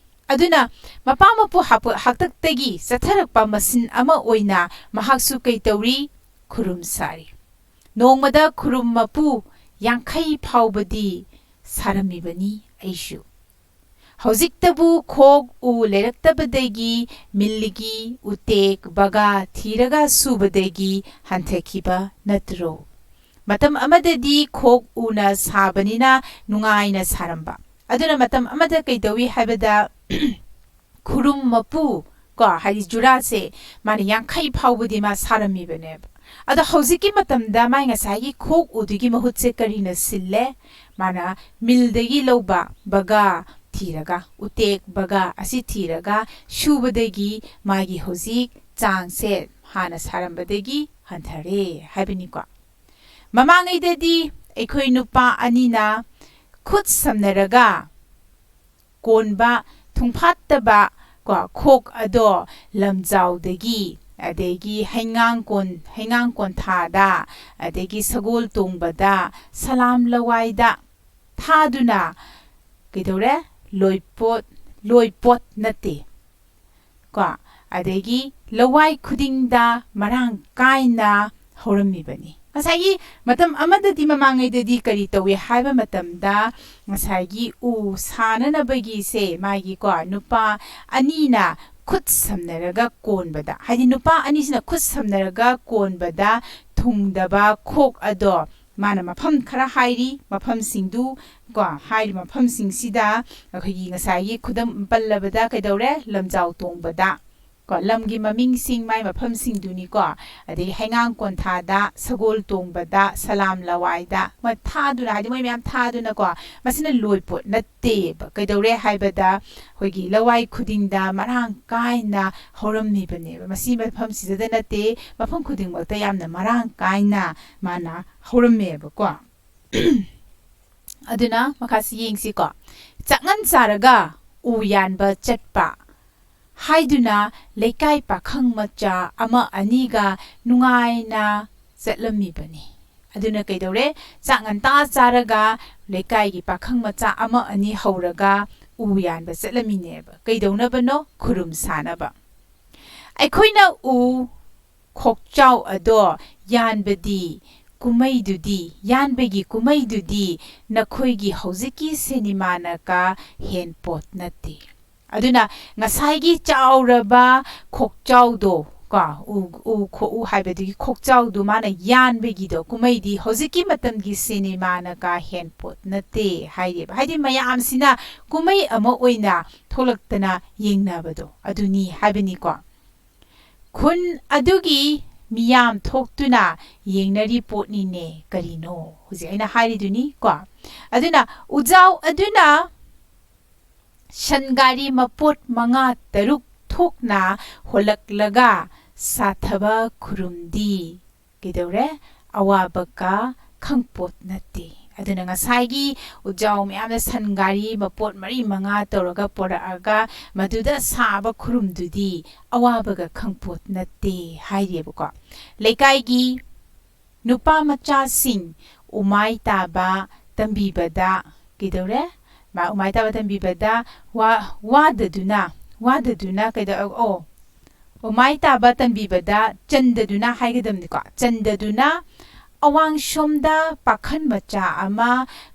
ꯑꯗꯨꯅ ꯃꯄꯥ ꯃꯄꯨ ꯍꯥꯄ-, ꯍꯥꯛꯇꯛꯇꯒꯤ ꯆꯠꯊꯔꯛꯄ ꯃꯁꯤꯟ ꯑꯃ ꯑꯣꯏꯅ ꯃꯍꯥꯛꯁꯨ ꯀꯩ ꯇꯧꯔꯤ? ꯈꯨꯔꯨꯝ ꯁꯥꯔꯤ꯫ ꯅꯣꯡꯃꯗ ꯈꯨꯔꯨꯝ ꯃꯄꯨ ꯌꯥꯡꯈꯩ ꯐꯥꯎꯕꯗꯤ ꯁꯥꯔꯝꯃꯤꯕꯅꯤ ꯑꯩꯁꯨ꯫ ꯍꯧꯖꯤꯛꯇꯕꯨ ꯈꯣꯛ ꯎ ꯂꯩꯔꯛꯇꯕꯗꯒꯤ ꯃꯤꯜꯒꯤ ꯎꯇꯦꯛ ꯕꯒꯥ ꯊꯤꯔꯒ ꯁꯨꯕꯗꯒꯤ ꯍꯟꯊꯈꯤꯕ ꯅꯠꯇ꯭ꯔꯣ? ꯃꯇꯝ ꯑꯃꯗꯗꯤ ꯈꯣꯛ ꯎꯅ ꯁꯥꯕꯅꯤꯅ ꯅꯨꯡꯉꯥꯏꯅ ꯁꯥꯔꯝꯕ꯫ ꯑꯗꯨꯅ ꯃꯇꯝ ꯑꯃꯗ ꯀꯩꯗꯧꯏ ꯍꯥꯏꯕꯗ, ꯈꯨꯔꯨꯝ ꯃꯄꯨ, ꯀꯣ, ꯍꯥꯏꯗꯤ ꯖꯨꯔꯥꯁꯦ, ꯃꯥꯅ ꯌꯥꯡꯈꯩ ꯐꯥꯎꯕꯗꯤ ꯃꯥ ꯁꯥꯔꯝꯃꯤꯕꯅꯦꯕ꯫ ꯑꯗꯣ ꯍꯧꯖꯤꯛꯀꯤ ꯃꯇꯝꯗ ꯃꯥꯏ ꯉꯁꯥꯏꯒꯤ ꯈꯣꯛ ꯎꯗꯨꯒꯤ ꯃꯍꯨꯠꯁꯦ ꯀꯔꯤꯅ ꯁꯤꯜꯂꯦ? ꯃꯥꯅ ꯃꯤꯜꯗꯒꯤ ꯂꯧꯕ ꯕꯒꯥ ꯊꯤꯔꯒ, ꯎꯇꯦꯛ ꯕꯒꯥ ꯑꯁꯤ ꯊꯤꯔꯒ ꯁꯨꯕꯗꯒꯤ ꯃꯥꯒꯤ ꯍꯧꯖꯤꯛ ꯆꯥꯡꯁꯦ ꯍꯥꯟꯅ ꯁꯥꯔꯝꯕꯗꯒꯤ ꯍꯟꯊꯔꯦ ꯍꯥꯏꯕꯅꯤꯀꯣ꯫ ꯃꯃꯥꯡꯉꯩꯗꯗꯤ ꯑꯩꯈꯣꯏ ꯅꯨꯄꯥ ꯑꯅꯤꯅ ꯈꯨꯠ ꯁꯝꯅꯔꯒ ꯀꯣꯟꯕ ꯊꯨꯡꯐꯥꯠꯇꯕ, ꯀꯣ, ꯈꯣꯛ ꯑꯗꯣ ꯂꯝꯖꯥꯎꯗꯒꯤ, ꯑꯗꯒꯤ ꯍꯩꯉꯥꯡ ꯀꯣꯟ-, ꯍꯩꯉꯥꯡ ꯀꯣꯟꯊꯥꯗ, ꯑꯗꯒꯤ ꯁꯒꯣꯜ ꯇꯣꯡꯕꯗ, ꯁꯂꯥꯝ ꯂꯋꯥꯏꯗ ꯊꯥꯗꯨꯅ ꯀꯩꯗꯧꯔꯦ? ꯂꯣꯏꯄꯣꯠ, ꯂꯣꯏꯄꯣꯠ ꯅꯠꯇꯦ꯫ ꯀꯣ, ꯑꯗꯒꯤ ꯂꯋꯥꯏ ꯈꯨꯗꯤꯡꯗ ꯃꯔꯥꯡ ꯀꯥꯏꯅ ꯍꯧꯔꯝꯃꯤꯕꯅꯤ꯫ ꯉꯁꯥꯏꯒꯤ ꯃꯇꯝ ꯑꯃꯗꯗꯤ, ꯃꯃꯥꯡꯉꯩꯗꯗꯤ ꯀꯔꯤ ꯇꯧꯏ ꯍꯥꯏꯕ ꯃꯇꯝꯗ, ꯉꯁꯥꯏꯒꯤ ꯎ ꯁꯥꯅꯅꯕꯒꯤꯁꯦ, ꯃꯥꯒꯤ, ꯀꯣ, ꯅꯨꯄꯥ ꯑꯅꯤꯅ ꯈꯨꯠ ꯁꯝꯅꯔꯒ ꯀꯣꯟꯕꯗ, ꯍꯥꯏꯗꯤ ꯅꯨꯄꯥ ꯑꯅꯤꯁꯤꯅ ꯈꯨꯠ ꯁꯝꯅꯔꯒ ꯀꯣꯟꯕꯗ ꯊꯨꯡꯗꯕ ꯈꯣꯛ ꯑꯗꯣ ꯃꯥꯅ ꯃꯐꯝ ꯈꯔ ꯍꯥꯏꯔꯤ, ꯃꯐꯝꯁꯤꯡꯗꯨ, ꯀꯣ, ꯍꯥꯏꯔꯤꯕ ꯃꯐꯝꯁꯤꯡꯁꯤꯗ ꯑꯩꯈꯣꯏꯒꯤ ꯉꯁꯥꯏꯒꯤ ꯈꯨꯗꯝ ꯄꯜꯂꯕꯗ ꯀꯩꯗꯧꯔꯦ? ꯂꯝꯖꯥꯎ ꯇꯣꯡꯕꯗ, ꯀꯣ, ꯂꯝꯒꯤ ꯃꯃꯤꯡꯁꯤꯡ, ꯃꯥꯏ ꯃꯐꯝꯁꯤꯡꯗꯨꯅꯤꯀꯣ꯫ ꯑꯗꯒꯤ ꯍꯩꯉꯥꯡ ꯀꯣꯟꯊꯥꯗ, ꯁꯒꯣꯜ ꯇꯣꯡꯕꯗ, ꯁꯂꯥꯝ ꯂꯋꯥꯏꯗ, ꯃꯣꯏ ꯊꯥꯗꯨꯅ, ꯍꯥꯏꯗꯤ ꯃꯣꯏ ꯃꯌꯥꯝ ꯊꯥꯗꯨꯅꯀꯣ, ꯃꯁꯤꯅ ꯂꯣꯏꯄꯣꯠ ꯅꯠꯇꯦꯕ꯫ ꯀꯩꯗꯧꯔꯦ ꯍꯥꯏꯕꯗ, ꯑꯩꯈꯣꯏꯒꯤ ꯂꯋꯥꯏ ꯈꯨꯗꯤꯡꯗ ꯃꯔꯥꯡ ꯀꯥꯏꯅ ꯍꯧꯔꯝꯃꯤꯕꯅꯦꯕ꯫ ꯃꯁꯤ ꯃꯐꯝꯁꯤꯗ ꯅꯠꯇꯦ, ꯃꯐꯝ ꯈꯨꯗꯤꯡꯃꯛꯇ ꯌꯥꯝꯅ ꯃꯔꯥꯡ ꯀꯥꯏꯅ ꯃꯥꯅ ꯍꯧꯔꯝꯃꯦꯕꯀꯣ꯫ ꯑꯗꯨꯅ ꯃꯈꯥꯁꯤ ꯌꯦꯡꯁꯤꯀꯣ꯫ ꯆꯥꯛꯉꯟ ꯆꯥꯔꯒ ꯎ ꯌꯥꯟꯕ ꯆꯠꯄ ꯍꯥꯏꯗꯨꯅ ꯂꯩꯀꯥꯏ ꯄꯥꯈꯪ ꯃꯆꯥ ꯑꯃ ꯑꯅꯤꯒ ꯅꯨꯡꯉꯥꯏꯅ ꯆꯠꯂꯝꯃꯤꯕꯅꯤ꯫ ꯑꯗꯨꯅ ꯀꯩꯗꯧꯔꯦ? ꯆꯥꯛ ꯉꯟꯇꯥ ꯆꯥꯔꯒ ꯂꯩꯀꯥꯏꯒꯤ ꯄꯥꯈꯪ ꯃꯆꯥ ꯑꯃ ꯑꯅꯤ ꯍꯧꯔꯒ ꯎ ꯌꯥꯟꯕ ꯆꯠꯂꯝꯃꯤꯅꯦꯕ꯫ ꯀꯩꯗꯧꯅꯕꯅꯣ? ꯈꯨꯔꯨꯝ ꯁꯥꯅꯕ꯫ ꯑꯩꯈꯣꯏꯅ ꯎ ꯈꯣꯛꯆꯥꯎ ꯑꯗꯣ ꯌꯥꯟꯕꯗꯤ ꯀꯨꯝꯍꯩꯗꯨꯗꯤ, ꯌꯥꯟꯕꯒꯤ ꯀꯨꯝꯍꯩꯗꯨꯗꯤ ꯅꯈꯣꯏꯒꯤ ꯍꯧꯖꯤꯛꯀꯤ ꯁꯤꯅꯦꯃꯥꯅꯒ ꯍꯦꯟꯄꯣꯠ ꯅꯠꯇꯦ꯫ ꯑꯗꯨꯅ ꯉꯁꯥꯏꯒꯤ ꯆꯥꯎꯔꯕ ꯈꯣꯛꯆꯥꯎꯗꯣ, ꯀꯣ, ꯎ, ꯎ ꯈꯣꯛꯎ ꯍꯥꯏꯕꯗꯨꯒꯤ ꯈꯣꯛꯆꯥꯎꯗꯨ ꯃꯥꯅ ꯌꯥꯟꯕꯒꯤꯗꯣ ꯀꯨꯝꯍꯩꯗꯤ ꯍꯧꯖꯤꯛꯀꯤ ꯃꯇꯝꯒꯤ ꯁꯤꯅꯦꯃꯥꯅꯒ ꯍꯦꯟꯄꯣꯠ ꯅꯠꯇꯦ ꯍꯥꯏꯔꯤꯕ꯫ ꯍꯥꯏꯗꯤ ꯃꯌꯥꯝꯁꯤꯅ ꯀꯨꯝꯍꯩ ꯑꯃ ꯑꯣꯏꯅ ꯊꯣꯛꯂꯛꯇꯅ ꯌꯦꯡꯅꯕꯗꯣ ꯑꯗꯨꯅꯤ ꯍꯥꯏꯕꯅꯤꯀꯣ꯫ ꯈꯨꯟ ꯑꯗꯨꯒꯤ ꯃꯤꯌꯥꯝ ꯊꯣꯛꯇꯨꯅ ꯌꯦꯡꯅꯔꯤ ꯄꯣꯠꯅꯤꯅꯦ ꯀꯔꯤꯅꯣ? ꯍꯧꯖꯤꯛ ꯑꯩꯅ ꯍꯥꯏꯔꯤꯗꯨꯅꯤ ꯀꯣ꯫ ꯑꯗꯨꯅ ꯎꯖꯥꯎ ꯑꯗꯨꯅ ꯁꯟ ꯒꯥꯔꯤ ꯃꯄꯣꯠ ꯃꯉꯥ ꯇꯔꯨꯛ ꯊꯣꯛꯅ ꯍꯣꯜꯂꯛꯂꯒ ꯁꯥꯊꯕ ꯈꯨꯔꯨꯝꯗꯤ ꯀꯩꯗꯧꯔꯦ? ꯑꯋꯥꯕꯒ ꯈꯪꯄꯣꯠ ꯅꯠꯇꯦ꯫ ꯑꯗꯨꯅ ꯉꯁꯥꯏꯒꯤ ꯎꯖꯥꯎ ꯃꯌꯥꯝꯅ ꯁꯟ ꯒꯥꯔꯤ ꯃꯄꯣꯠ ꯃꯔꯤ ꯃꯉꯥ ꯇꯧꯔꯒ ꯄꯣꯔꯛꯑꯒ ꯃꯗꯨꯗ ꯁꯥꯕ ꯈꯨꯔꯨꯝꯗꯨꯗꯤ ꯑꯋꯥꯕꯒ ꯈꯪꯄꯣꯠ ꯅꯠꯇꯦ ꯍꯥꯏꯔꯤꯑꯕꯀꯣ꯫ ꯂꯩꯀꯥꯏꯒꯤ ꯅꯨꯄꯥ ꯃꯆꯥꯁꯤꯡ ꯎꯃꯥꯏ ꯇꯥꯕ ꯇꯝꯕꯤꯕꯗ ꯀꯩꯗꯧꯔꯦ? ꯃꯥ ꯎꯃꯥꯏ ꯇꯥꯕ ꯇꯝꯕꯤꯕꯗ ꯋꯥ-, ꯋꯥꯗꯗꯨꯅ, ꯋꯥꯗꯗꯨꯅ ꯀꯩꯗꯧ-, ꯑꯣ, ꯎꯃꯥꯏ ꯇꯥꯕ ꯇꯝꯕꯤꯕꯗ ꯆꯟꯗꯗꯨꯅ ꯍꯥꯏꯒꯗꯕꯅꯤꯀꯣ꯫ ꯆꯟꯗꯗꯨꯅ ꯑꯋꯥꯡꯁꯣꯝꯗ ꯄꯥꯈꯟ ꯃꯆꯥ ꯑꯃ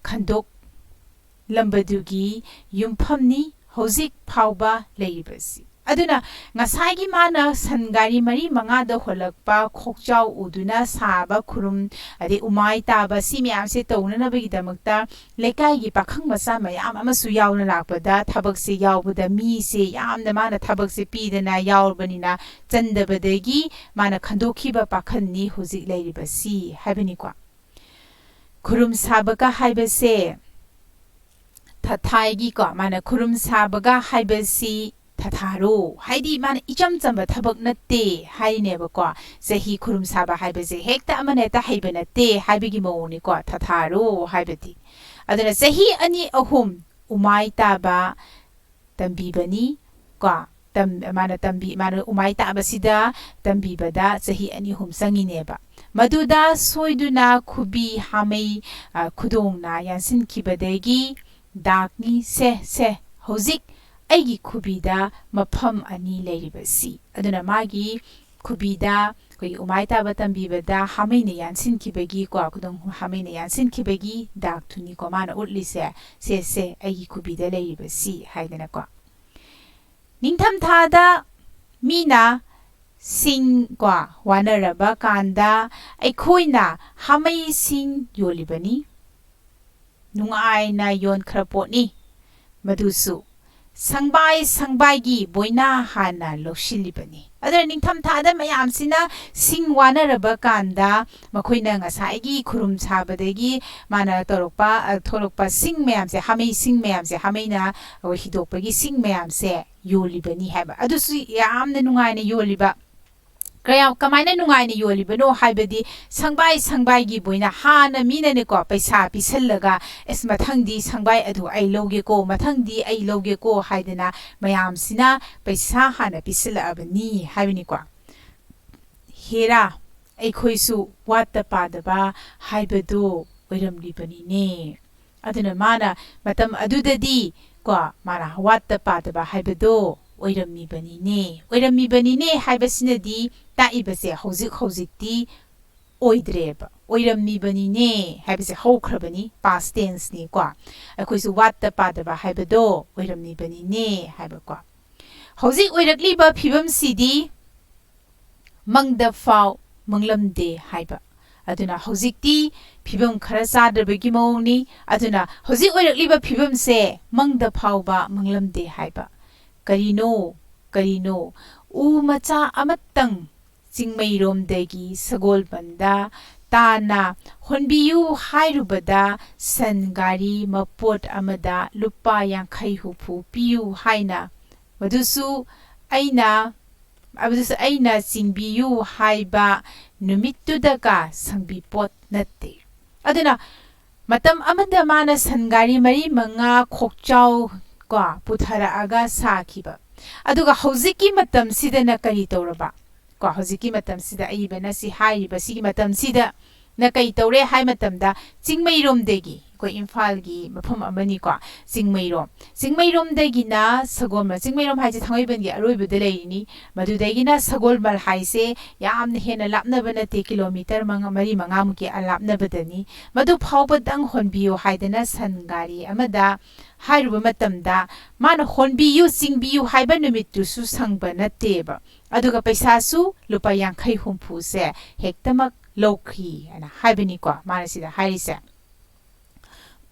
ꯈꯟꯗꯣꯛꯂꯝꯕꯗꯨꯒꯤ ꯌꯨꯝꯐꯝꯅꯤ ꯍꯧꯖꯤꯛ ꯐꯥꯎꯕ ꯂꯩꯔꯤꯕꯁꯤ꯫ ꯑꯗꯨꯅ ꯉꯁꯥꯏꯒꯤ ꯃꯥꯅ ꯁꯟ ꯒꯥꯔꯤ ꯃꯔꯤ ꯃꯉꯥꯗ ꯍꯣꯜꯂꯛꯄ ꯈꯣꯛꯆꯥꯎ ꯎꯗꯨꯅ ꯁꯥꯕ ꯈꯨꯔꯨꯝ, ꯑꯗꯩ ꯎꯃꯥꯏ ꯇꯥꯕ, ꯁꯤ ꯃꯌꯥꯝꯁꯦ ꯇꯧꯅꯅꯕꯒꯤꯗꯃꯛꯇ ꯂꯩꯀꯥꯏꯒꯤ ꯄꯥꯈꯪ ꯃꯆꯥ ꯃꯌꯥꯝ ꯑꯃꯁꯨ ꯌꯥꯎꯅ ꯂꯥꯛꯄꯗ, ꯊꯕꯛꯁꯦ ꯌꯥꯎꯕꯗ ꯃꯤꯁꯦ ꯌꯥꯝꯅ ꯃꯥꯅ ꯊꯕꯛꯁꯦ ꯄꯤꯗꯅ ꯌꯥꯎꯔꯕꯅꯤꯅ, ꯆꯟꯗꯕꯗꯒꯤ ꯃꯥꯅ ꯈꯟꯗꯣꯛꯈꯤꯕ ꯄꯥꯈꯜꯅꯤ ꯍꯧꯖꯤꯛ ꯂꯩꯔꯤꯕꯁꯤ ꯍꯥꯏꯕꯅꯤꯀꯣ꯫ ꯈꯨꯔꯨꯝ ꯁꯥꯕꯒ ꯍꯥꯏꯕꯁꯦ ꯊꯥꯊꯥꯏꯒꯤꯀꯣ, ꯃꯥꯅ ꯈꯨꯔꯨꯝ ꯁꯥꯕꯒ ꯍꯥꯏꯕꯁꯤ ꯊꯥꯊꯥꯔꯣ, ꯍꯥꯏꯗꯤ ꯃꯥꯅ ꯏꯆꯝ ꯆꯝꯕ ꯊꯕꯛ ꯅꯠꯇꯦ ꯍꯥꯏꯅꯦꯕꯀꯣ꯫ ꯆꯍꯤ ꯈꯨꯔꯨꯝ ꯁꯥꯕ ꯍꯥꯏꯕꯁꯦ ꯍꯦꯛꯇ ꯑꯃꯅ ꯍꯦꯛꯇ ꯍꯩꯕ ꯅꯠꯇꯦ ꯍꯥꯏꯕꯒꯤ ꯃꯑꯣꯡꯅꯤꯀꯣ, ꯊꯥꯊꯥꯔꯣ ꯍꯥꯏꯕꯗꯤ꯫ ꯑꯗꯨꯅ ꯆꯍꯤ ꯑꯅꯤ ꯑꯍꯨꯝ ꯎꯃꯥꯏ ꯇꯥꯕ ꯇꯝꯕꯤꯕꯅꯤ ꯀꯣ꯫ ꯇꯝ-, ꯃꯥꯅ ꯇꯝꯕꯤ-, ꯃꯥꯅ ꯎꯃꯥꯏ ꯇꯥꯕꯁꯤꯗ ꯇꯝꯕꯤꯕꯗ ꯆꯍꯤ ꯑꯅꯤ ꯑꯍꯨꯝ ꯆꯪꯉꯤꯅꯦꯕ꯫ ꯃꯗꯨꯗ ꯁꯣꯏꯗꯨꯅ ꯈꯨꯕꯤ ꯍꯥꯃꯩ, ꯑ, ꯈꯨꯗꯣꯡꯅ ꯌꯥꯟꯁꯤꯟꯈꯤꯕꯗꯒꯤ ꯗꯥꯛꯅꯤ꯫ ꯁꯦ, ꯁꯦ, ꯍꯧꯖꯤꯛ ꯑꯩꯒꯤ ꯈꯨꯕꯤꯗ ꯃꯐꯝ ꯑꯅꯤ ꯂꯩꯔꯤꯕꯁꯤ꯫ ꯑꯗꯨꯅ ꯃꯥꯒꯤ ꯈꯨꯕꯤꯗ ꯑꯩꯈꯣꯏꯒꯤ ꯎꯃꯥꯏ ꯇꯥꯕ ꯇꯝꯕꯤꯕꯗ ꯍꯥꯃꯩꯅ ꯌꯥꯟꯁꯤꯟꯈꯤꯕꯒꯤ, ꯀꯣ, ꯈꯨꯗꯣꯡ ꯍꯥꯃꯩꯅ ꯌꯥꯟꯁꯤꯟꯈꯤꯕꯒꯤ ꯗꯥꯛꯇꯨꯅꯤꯀꯣ ꯃꯥꯅ ꯎꯠꯂꯤꯁꯦ꯫ "ꯁꯦ, ꯁꯦ, ꯑꯩꯒꯤ ꯈꯨꯕꯤꯗ ꯂꯩꯔꯤꯕꯁꯤ" ꯍꯥꯏꯗꯅꯀꯣ꯫ ꯅꯤꯡꯊꯝꯊꯥꯗ ꯃꯤꯅ ꯁꯤꯡ, ꯀꯣ, ꯋꯥꯅꯔꯕ ꯀꯥꯟꯗ ꯑꯩꯈꯣꯏꯅ ꯍꯥꯃꯩꯁꯤꯡ ꯌꯣꯜꯂꯤꯕꯅꯤ꯫ ꯅꯨꯡꯉꯥꯏꯅ ꯌꯣꯟꯈ꯭ꯔ ꯄꯣꯠꯅꯤ꯫ ꯃꯗꯨꯁꯨ ꯁꯪꯕꯥꯏ ꯁꯪꯕꯥꯏꯒꯤ ꯕꯣꯏꯅꯥ ꯍꯥꯟꯅ ꯂꯧꯁꯤꯜꯂꯤꯕꯅꯤ꯫ ꯑꯗꯨꯅ ꯅꯤꯡꯊꯝꯊꯥꯗ ꯃꯌꯥꯝꯁꯤꯅ ꯁꯤꯡ ꯋꯥꯅꯔꯕ ꯀꯥꯟꯗ ꯃꯈꯣꯏꯅ ꯉꯁꯥꯏꯒꯤ ꯈꯨꯔꯨꯝ ꯁꯥꯕꯗꯒꯤ ꯃꯥꯅ ꯇꯧꯔꯛꯄ, ꯑ, ꯊꯣꯛꯂꯛꯄ ꯁꯤꯡ ꯃꯌꯥꯝꯁꯦ, ꯍꯥꯃꯩ ꯁꯤꯡ ꯃꯌꯥꯝꯁꯦ, ꯍꯥꯃꯩꯅ ꯑꯩꯈꯣꯏ ꯍꯤꯗꯣꯛꯄꯒꯤ ꯁꯤꯡ ꯃꯌꯥꯝꯁꯦ ꯌꯣꯜꯂꯤꯕꯅꯤ ꯍꯥꯏꯕ꯫ ꯑꯗꯨꯁꯨ ꯌꯥꯝꯅ ꯅꯨꯡꯉꯥꯏꯅ ꯌꯣꯜꯂꯤꯕ꯫ ꯀꯌꯥꯝ, ꯀꯃꯥꯏꯅ ꯅꯨꯡꯉꯥꯏꯅ ꯌꯣꯜꯂꯤꯕꯅꯣ ꯍꯥꯏꯕꯗꯤ ꯁꯪꯕꯥꯏ ꯁꯪꯕꯥꯏꯒꯤ ꯕꯣꯏꯅꯥ ꯍꯥꯟꯅ ꯃꯤꯅꯅꯦꯀꯣ ꯄꯩꯁꯥ ꯄꯤꯁꯜꯂꯒ, "ꯑꯁ, ꯃꯊꯪꯗꯤ ꯁꯪꯕꯥꯏ ꯑꯗꯨ ꯑꯩ ꯂꯧꯒꯦꯀꯣ, ꯃꯊꯪꯗꯤ ꯑꯩ ꯂꯧꯒꯦꯀꯣ" ꯍꯥꯏꯗꯅ ꯃꯌꯥꯝꯁꯤꯅ ꯄꯩꯁꯥ ꯍꯥꯟꯅ ꯄꯤꯁꯜꯂꯛꯑꯕꯅꯤ ꯍꯥꯏꯕꯅꯤꯀꯣ꯫ ꯍꯦꯔꯥ, ꯑꯩꯈꯣꯏꯁꯨ ꯋꯥꯠꯇ ꯄꯥꯗꯕ ꯍꯥꯏꯕꯗꯨ ꯑꯣꯏꯔꯝꯂꯤꯕꯅꯤꯅꯦ꯫ ꯑꯗꯨꯅ ꯃꯥꯅ ꯃꯇꯝ ꯑꯗꯨꯗꯗꯤ, ꯀꯣ, ꯃꯥꯅ ꯋꯥꯠꯇ ꯄꯥꯗꯕ ꯍꯥꯏꯕꯗꯣ ꯑꯣꯏꯔꯝꯃꯤꯕꯅꯤꯅꯦ꯫ ꯑꯣꯏꯔꯝꯃꯤꯕꯅꯤꯅꯦ ꯍꯥꯏꯕꯁꯤꯅꯗꯤ ꯇꯥꯛꯏꯕꯁꯦ ꯍꯧꯖꯤꯛ ꯍꯧꯖꯤꯛꯇꯤ ꯑꯣꯏꯗ꯭ꯔꯦꯕ꯫ "ꯑꯣꯏꯔꯝꯃꯤꯕꯅꯤꯅꯦ" ꯍꯥꯏꯕꯁꯦ ꯍꯧꯈ꯭ꯔꯕꯅꯤ, past tenseꯅꯤ, ꯀꯣ꯫ ꯑꯩꯈꯣꯏꯁꯨ ꯋꯥꯠꯇ ꯄꯥꯗꯕ ꯍꯥꯏꯕꯗꯣ ꯑꯣꯏꯔꯝꯃꯤꯕꯅꯤꯅꯦ ꯍꯥꯏꯕꯀꯣ꯫ ꯍꯧꯖꯤꯛ ꯑꯣꯏꯔꯛꯂꯤꯕ ꯐꯤꯕꯝꯁꯤꯗꯤ ꯃꯪꯗ ꯐꯥꯎ ꯃꯪꯂꯝꯗꯦ ꯍꯥꯏꯕ꯫ ꯑꯗꯨꯅ ꯍꯧꯖꯤꯛꯇꯤ ꯐꯤꯕꯝ ꯈꯔ ꯆꯥꯗ꯭ꯔꯕꯒꯤ ꯃꯑꯣꯡꯅꯤ꯫ ꯑꯗꯨꯅ ꯍꯧꯖꯤꯛ ꯑꯣꯏꯔꯛꯂꯤꯕ ꯐꯤꯕꯝꯁꯦ ꯃꯪꯗ ꯐꯥꯎꯕ ꯃꯪꯂꯝꯗꯦ ꯍꯥꯏꯕ꯫ ꯀꯔꯤꯅꯣ, ꯀꯔꯤꯅꯣ? ꯎ ꯃꯆꯥ ꯑꯃꯇꯪ ꯆꯤꯡꯃꯩꯔꯣꯝꯗꯒꯤ ꯁꯒꯣꯜꯕꯟꯗ ꯇꯥꯅ ꯍꯣꯟꯕꯤꯌꯨ ꯍꯥꯏꯔꯨꯕꯗ ꯁꯟ ꯒꯥꯔꯤ ꯃꯄꯣꯠ ꯑꯃꯗ ꯂꯨꯄꯥ ꯌꯥꯡꯈꯩ ꯍꯨꯝꯐꯨ ꯄꯤꯌꯨ ꯍꯥꯏꯅ, ꯃꯗꯨꯁꯨ ꯑꯩꯅ, ꯑꯗꯨꯁꯨ ꯑꯩꯅ ꯆꯤꯡꯕꯤꯌꯨ ꯍꯥꯏꯕ ꯅꯨꯃꯤꯠꯇꯨꯗꯒ ꯁꯪꯕꯤ ꯄꯣꯠ ꯅꯠꯇꯦ꯫ ꯑꯗꯨꯅ ꯃꯇꯝ ꯑꯃꯗ ꯃꯥꯅ ꯁꯟ ꯒꯥꯔꯤ ꯃꯔꯤ ꯃꯉꯥ ꯈꯣꯛꯆꯥꯎ, ꯀꯣ, ꯄꯨꯊꯔꯛꯑꯒ ꯁꯥꯈꯤꯕ꯫ ꯑꯗꯨꯒ ꯍꯧꯖꯤꯛꯀꯤ ꯃꯇꯝꯁꯤꯗꯅ ꯀꯔꯤ ꯇꯧꯔꯕ? ꯀꯣ, ꯍꯧꯖꯤꯛꯀꯤ ꯃꯇꯝꯁꯤꯗ ꯑꯏꯕꯅ ꯁꯤ ꯍꯥꯏꯔꯤꯕ ꯁꯤꯒꯤ ꯃꯇꯝꯁꯤꯗ ꯅ ꯀꯩ ꯇꯧꯔꯦ ꯍꯥꯏ ꯃꯇꯝꯗ ꯆꯤꯡꯃꯩꯔꯣꯝꯗꯒꯤ, ꯑꯩꯈꯣꯏ ꯏꯝꯐꯥꯜꯒꯤ ꯃꯐꯝ ꯑꯃꯅꯤꯀꯣ, ꯆꯤꯡꯃꯩꯔꯣꯡ꯫ ꯆꯤꯡꯃꯩꯔꯣꯡꯗꯒꯤꯅ ꯁꯒꯣꯜꯃꯜ, ꯆꯤꯡꯃꯩꯔꯣꯡ ꯍꯥꯏꯁꯦ ꯊꯥꯡꯃꯩꯕꯟꯒꯤ ꯑꯔꯣꯏꯕꯗ ꯂꯩꯔꯤꯅꯤ꯫ ꯃꯗꯨꯗꯒꯤꯅ ꯁꯒꯣꯜꯃꯜ ꯍꯥꯏꯁꯦ ꯌꯥꯝꯅ ꯍꯦꯟꯅ ꯂꯥꯞꯅꯕ ꯅꯠꯇꯦ, ꯀꯤꯂꯣꯃꯤꯇꯔ ꯃꯉꯥ, ꯃꯔꯤ ꯃꯉꯥꯃꯨꯛꯀꯤ ꯂꯥꯞꯅꯕꯗꯅꯤ꯫ ꯃꯗꯨ ꯐꯥꯎꯕꯗꯪ ꯍꯣꯟꯕꯤꯌꯨ ꯍꯥꯏꯗꯅ ꯁꯟ ꯒꯥꯔꯤ ꯑꯃꯗ ꯍꯥꯏꯔꯨꯕ ꯃꯇꯝꯗ, ꯃꯥꯅ ꯍꯣꯟꯕꯤꯌꯨ, ꯆꯤꯡꯕꯤꯌꯨ ꯍꯥꯏꯕ ꯅꯨꯃꯤꯠꯇꯨꯁꯨ ꯁꯪꯕ ꯅꯠꯇꯦꯕ꯫ ꯑꯗꯨꯒ ꯄꯩꯁꯥꯁꯨ ꯂꯨꯄꯥ ꯌꯥꯡꯈꯩ ꯍꯨꯝꯐꯨꯁꯦ ꯍꯦꯛꯇꯃꯛ ꯂꯧꯈꯤ ꯍꯥꯏꯅ ꯍꯥꯏꯕꯅꯤꯀꯣ, ꯃꯥꯅ ꯁꯤꯗ ꯍꯥꯏꯔꯤꯁꯦ꯫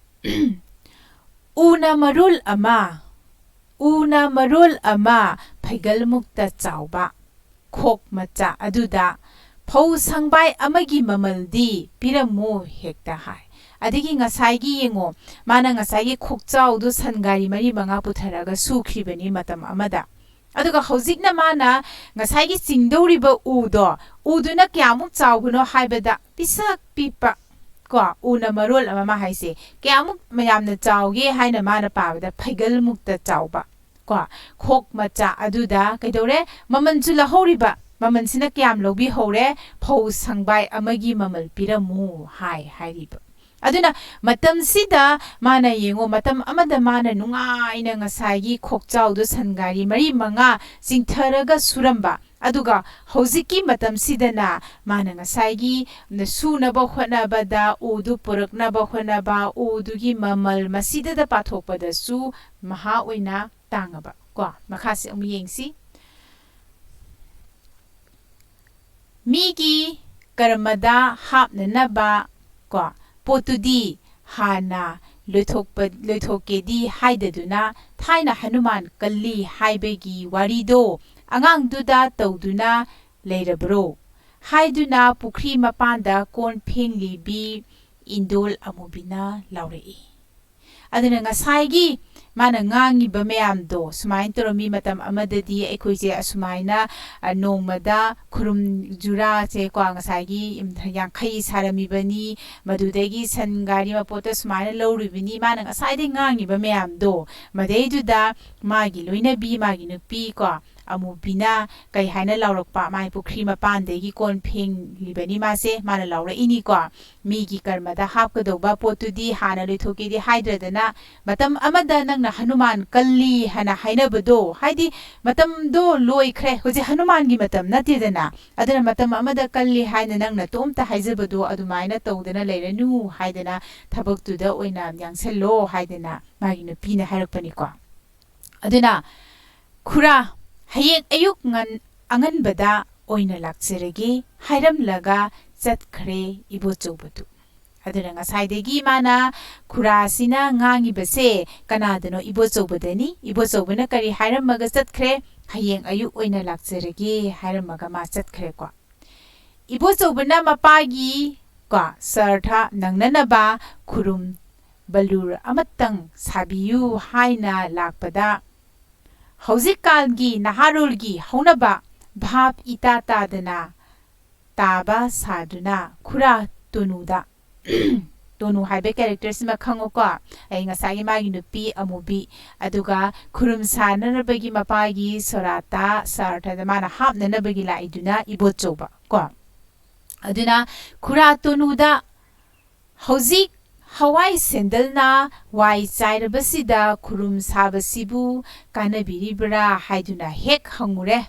ꯎꯅ ꯃꯔꯣꯜ ꯑꯃ, ꯎꯅ ꯃꯔꯣꯜ ꯑꯃ ꯐꯩꯒꯜꯃꯨꯛꯇ ꯆꯥꯎꯕ, ꯈꯣꯛ ꯃꯆꯥ ꯑꯗꯨꯗ ꯐꯧ ꯁꯪꯕꯥꯏ ꯑꯃꯒꯤ ꯃꯃꯜꯗꯤ ꯄꯤꯔꯝꯃꯨ ꯍꯦꯛꯇ ꯍꯥꯏ꯫ ꯑꯗꯒꯤ ꯉꯁꯥꯏꯒꯤ ꯌꯦꯡꯉꯣ, ꯃꯥꯅ ꯉꯁꯥꯏꯒꯤ ꯈꯣꯛꯆꯥꯎꯗꯣ ꯁꯟ ꯒꯥꯔꯤ ꯃꯔꯤ ꯃꯉꯥ ꯄꯨꯊꯔꯒ ꯁꯨꯈ꯭ꯔꯤꯕꯅꯤ ꯃꯇꯝ ꯑꯃꯗ꯫ ꯑꯗꯨꯒ ꯍꯧꯖꯤꯛꯅ ꯃꯥꯅ ꯉꯁꯥꯏꯒꯤ ꯆꯤꯡꯗꯧꯔꯤꯕ ꯎꯗꯣ, ꯎꯗꯨꯅ ꯀꯌꯥꯃꯨꯛ ꯆꯥꯎꯕꯅꯣ ꯍꯥꯏꯕꯗ ꯄꯤꯁꯛ ꯄꯤꯛꯄ, ꯀꯣ, ꯎꯅ ꯃꯔꯣꯜ ꯑꯃ, ꯃꯥ ꯍꯥꯏꯁꯦ ꯀꯌꯥꯃꯨꯛ ꯌꯥꯝꯅ ꯆꯥꯎꯒꯦ ꯍꯥꯏꯅ ꯃꯥꯅ ꯄꯥꯕꯗ ꯐꯩꯒꯜꯃꯨꯛꯇ ꯆꯥꯎꯕ, ꯀꯣ, ꯈꯣꯛ ꯃꯆꯥ ꯑꯗꯨꯗ ꯀꯩꯗꯧꯔꯦ? ꯃꯃꯜꯁꯨ ꯂꯧꯍꯧꯔꯤꯕ, ꯃꯃꯜꯁꯤꯅ ꯀꯌꯥꯝ ꯂꯧꯕꯤꯍꯧꯔꯦ? ꯐꯧ ꯁꯪꯕꯥꯏ ꯑꯃꯒꯤ ꯃꯃꯜ ꯄꯤꯔꯝꯃꯨ ꯍꯥꯏ ꯍꯥꯏꯔꯤꯕ꯫ ꯑꯗꯨꯅ ꯃꯇꯝꯁꯤꯗ ꯃꯥꯅ ꯌꯦꯡꯉꯣ, ꯃꯇꯝ ꯑꯃꯗ ꯃꯥꯅ ꯅꯨꯡꯉꯥꯏꯅ ꯉꯁꯥꯏꯒꯤ ꯈꯣꯛꯆꯥꯎꯗꯣ ꯁꯟ ꯒꯥꯔꯤ ꯃꯔꯤ ꯃꯉꯥ ꯆꯤꯡꯊꯔꯒ ꯁꯨꯔꯝꯕ, ꯑꯗꯨꯒ ꯍꯧꯖꯤꯛꯀꯤ ꯃꯇꯝꯁꯤꯗꯅ ꯃꯥꯅ ꯉꯁꯥꯏꯒꯤ ꯁꯨꯅꯕ ꯍꯣꯠꯅꯕꯗ, ꯎꯗꯨ ꯄꯨꯔꯛꯅꯕ ꯍꯣꯠꯅꯕ, ꯎꯗꯨꯒꯤ ꯃꯃꯜ ꯃꯁꯤꯗꯗ ꯄꯥꯊꯣꯛꯄꯗꯁꯨ ꯃꯍꯥ ꯑꯣꯏꯅ ꯇꯥꯡꯉꯕ꯫ ꯀꯣ, ꯃꯈꯥꯁꯦ ꯑꯃꯨꯛ ꯌꯦꯡꯁꯤ꯫ ꯃꯤꯒꯤ ꯀꯔꯃꯗ ꯍꯥꯞꯅꯅꯕ, ꯀꯣ, ꯄꯣꯠꯇꯨꯗꯤ ꯍꯥꯟꯅ ꯂꯣꯏꯊꯣꯛꯄ, ꯂꯣꯏꯊꯣꯛꯀꯦꯗꯤ ꯍꯥꯏꯗꯗꯨꯅ ꯊꯥꯏꯅ ꯍꯅꯨꯃꯥꯟ ꯀꯜꯂꯤ ꯍꯥꯏꯕꯒꯤ ꯋꯥꯔꯤꯗꯣ ꯑꯉꯥꯡꯗꯨꯗ ꯇꯧꯗꯨꯅ ꯂꯩꯔꯕ꯭ꯔꯣ? ꯍꯥꯏꯗꯨꯅ ꯄꯨꯈ꯭ꯔꯤ ꯃꯄꯥꯟꯗ ꯀꯣꯟ ꯐꯦꯡꯂꯤꯕꯤ ꯏꯟꯗꯣꯜ ꯑꯃꯨꯕꯤꯅ ꯂꯥꯎꯔꯛꯏ꯫ ꯑꯗꯨꯅ ꯉꯁꯥꯏꯒꯤ ꯃꯥꯅ ꯉꯥꯡꯉꯤꯕ ꯃꯌꯥꯝꯗꯣ ꯁꯨꯃꯥꯏꯅ ꯇꯧꯔꯝꯃꯤ꯫ ꯃꯇꯝ ꯑꯃꯗꯗꯤ ꯑꯩꯈꯣꯏꯁꯦ ꯑꯁꯨꯃꯥꯏꯅ, ꯑ, ꯅꯣꯡꯃꯗ ꯈꯨꯔꯨꯝ ꯖꯨꯔꯥꯁꯦ, ꯀꯣ, ꯉꯁꯥꯏꯒꯤ ꯌꯥꯡꯈꯩ ꯁꯥꯔꯝꯃꯤꯕꯅꯤ, ꯃꯗꯨꯗꯒꯤ ꯁꯟ ꯒꯥꯔꯤ ꯃꯄꯣꯠꯇ ꯁꯨꯃꯥꯏꯅ ꯂꯧꯔꯨꯕꯅꯤ꯫ ꯃꯥꯅ ꯉꯁꯥꯏꯗꯩ ꯉꯥꯡꯉꯤꯕ ꯃꯌꯥꯝꯗꯣ, ꯃꯗꯩꯗꯨꯗ ꯃꯥꯒꯤ ꯂꯣꯏꯅꯕꯤ, ꯃꯥꯒꯤ ꯅꯨꯄꯤ, ꯀꯣ, ꯑꯃꯨꯕꯤꯅ ꯀꯩ ꯍꯥꯏꯅ ꯂꯥꯎꯔꯛꯄ? ꯃꯥꯏ ꯄꯨꯈ꯭ꯔꯤ ꯃꯄꯥꯟꯗꯒꯤ ꯀꯣꯟ ꯐꯦꯡꯂꯤꯕꯅꯤ ꯃꯥꯁꯦ, ꯃꯥꯅ ꯂꯥꯎꯔꯛꯏꯅꯤꯀꯣ꯫ ꯃꯤꯒꯤ ꯀꯔꯃꯗ ꯍꯥꯞꯀꯗꯧꯕ ꯄꯣꯠꯇꯨꯗꯤ ꯍꯥꯟꯅ ꯂꯣꯏꯊꯣꯛꯀꯦꯗꯤ ꯍꯥꯏꯗ꯭ꯔꯗꯅ, ꯃꯇꯝ ꯑꯃꯗ ꯅꯪꯅ ꯍꯅꯨꯃꯥꯟ ꯀꯜꯂꯤ ꯍꯥꯏꯅ ꯍꯥꯏꯅꯕꯗꯣ, ꯍꯥꯏꯗꯤ ꯃꯇꯝꯗꯣ ꯂꯣꯏꯈ꯭ꯔꯦ, ꯍꯧꯖꯤꯛ ꯍꯅꯨꯃꯥꯟꯒꯤ ꯃꯇꯝ ꯅꯠꯇꯦꯗꯅ, ꯑꯗꯨꯅ ꯃꯇꯝ ꯑꯃꯗ ꯀꯜꯂꯤ ꯍꯥꯏꯅ ꯅꯪꯅ ꯇꯣꯝꯇ ꯍꯥꯏꯖꯕꯗꯣ ꯑꯗꯨꯃꯥꯏꯅ ꯇꯧꯗꯅ ꯂꯩꯔꯅꯨ ꯍꯥꯏꯗꯅ, ꯊꯕꯛꯇꯨꯗ ꯑꯣꯏꯅ ꯌꯥꯡꯁꯜꯂꯣ ꯍꯥꯏꯗꯅ ꯃꯥꯒꯤ ꯅꯨꯄꯤꯅ ꯍꯥꯏꯔꯛꯄꯅꯤꯀꯣ꯫ ꯑꯗꯨꯅ, "ꯈꯨꯔꯥ, ꯍꯌꯦꯡ ꯑꯌꯨꯛ ꯉꯟ-, ꯑꯉꯟꯕꯗ ꯑꯣꯏꯅ ꯂꯥꯛꯆꯔꯒꯦ" ꯍꯥꯏꯔꯝꯂꯒ ꯆꯠꯈ꯭ꯔꯦ ꯏꯕꯣꯆꯧꯕꯗꯨ꯫ ꯑꯗꯨꯅ ꯉꯁꯥꯏꯗꯒꯤ ꯃꯥꯅ ꯈꯨꯔꯥꯁꯤꯅ ꯉꯥꯡꯉꯤꯕꯁꯦ ꯀꯅꯥꯗꯅꯣ? ꯏꯕꯣꯆꯧꯕꯗꯅꯤ꯫ ꯏꯕꯣꯆꯧꯕꯅ ꯀꯔꯤ ꯍꯥꯏꯔꯝꯃꯒ ꯆꯠꯈ꯭ꯔꯦ? "ꯍꯌꯦꯡ ꯑꯌꯨꯛ ꯑꯣꯏꯅ ꯂꯥꯛꯆꯔꯒꯦ" ꯍꯥꯏꯔꯝꯃꯒ ꯃꯥ ꯆꯠꯈ꯭ꯔꯦꯀꯣ꯫ ꯏꯕꯣꯆꯧꯕꯅ ꯃꯄꯥꯒꯤ, ꯀꯣ, ꯁꯔꯊ ꯅꯪꯅꯅꯕ ꯈꯨꯔꯨꯝ ꯕꯂꯨꯔ ꯑꯃꯇꯪ ꯁꯥꯕꯤꯌꯨ ꯍꯥꯏꯅ ꯂꯥꯛꯄꯗ, ꯍꯧꯖꯤꯛꯀꯥꯟꯒꯤ ꯅꯍꯥꯔꯣꯜꯒꯤ ꯍꯧꯅꯕ ꯚꯥꯞ ꯏꯇꯥ ꯇꯥꯗꯅ ꯇꯥꯕ ꯁꯥꯗꯨꯅ ꯈꯨꯔꯥ ꯇꯣꯅꯨꯗ, ꯇꯣꯅꯨ ꯍꯥꯏꯕ ꯀꯦꯔꯦꯛꯇꯔꯁꯤꯃ ꯈꯪꯉꯨꯀꯣ, ꯑꯩ ꯉꯁꯥꯏꯒꯤ ꯃꯥꯒꯤ ꯅꯨꯄꯤ ꯑꯃꯨꯕꯤ, ꯑꯗꯨꯒ ꯈꯨꯔꯨꯝ ꯁꯥꯅꯅꯕꯒꯤ ꯃꯄꯥꯒꯤ ꯁꯣꯔꯥꯠꯇ, ꯁꯔꯊꯗ ꯃꯥꯅ ꯍꯥꯞꯅꯅꯕꯒꯤ ꯂꯥꯛꯏꯗꯨꯅ ꯏꯕꯣꯆꯧꯕ ꯀꯣ꯫ ꯑꯗꯨꯅ ꯈꯨꯔꯥ ꯇꯣꯅꯨꯗ ꯍꯧꯖꯤꯛ ꯍꯋꯥꯏ ꯁꯦꯟꯗꯜꯅ ꯋꯥꯏ ꯆꯥꯏꯔꯕꯁꯤꯗ ꯈꯨꯔꯨꯝ ꯁꯥꯕꯁꯤꯕꯨ ꯀꯥꯟꯅꯕꯤꯔꯤꯕ꯭ꯔꯥ ꯍꯥꯏꯗꯨꯅ ꯍꯦꯛ ꯍꯪꯉꯨꯔꯦ꯫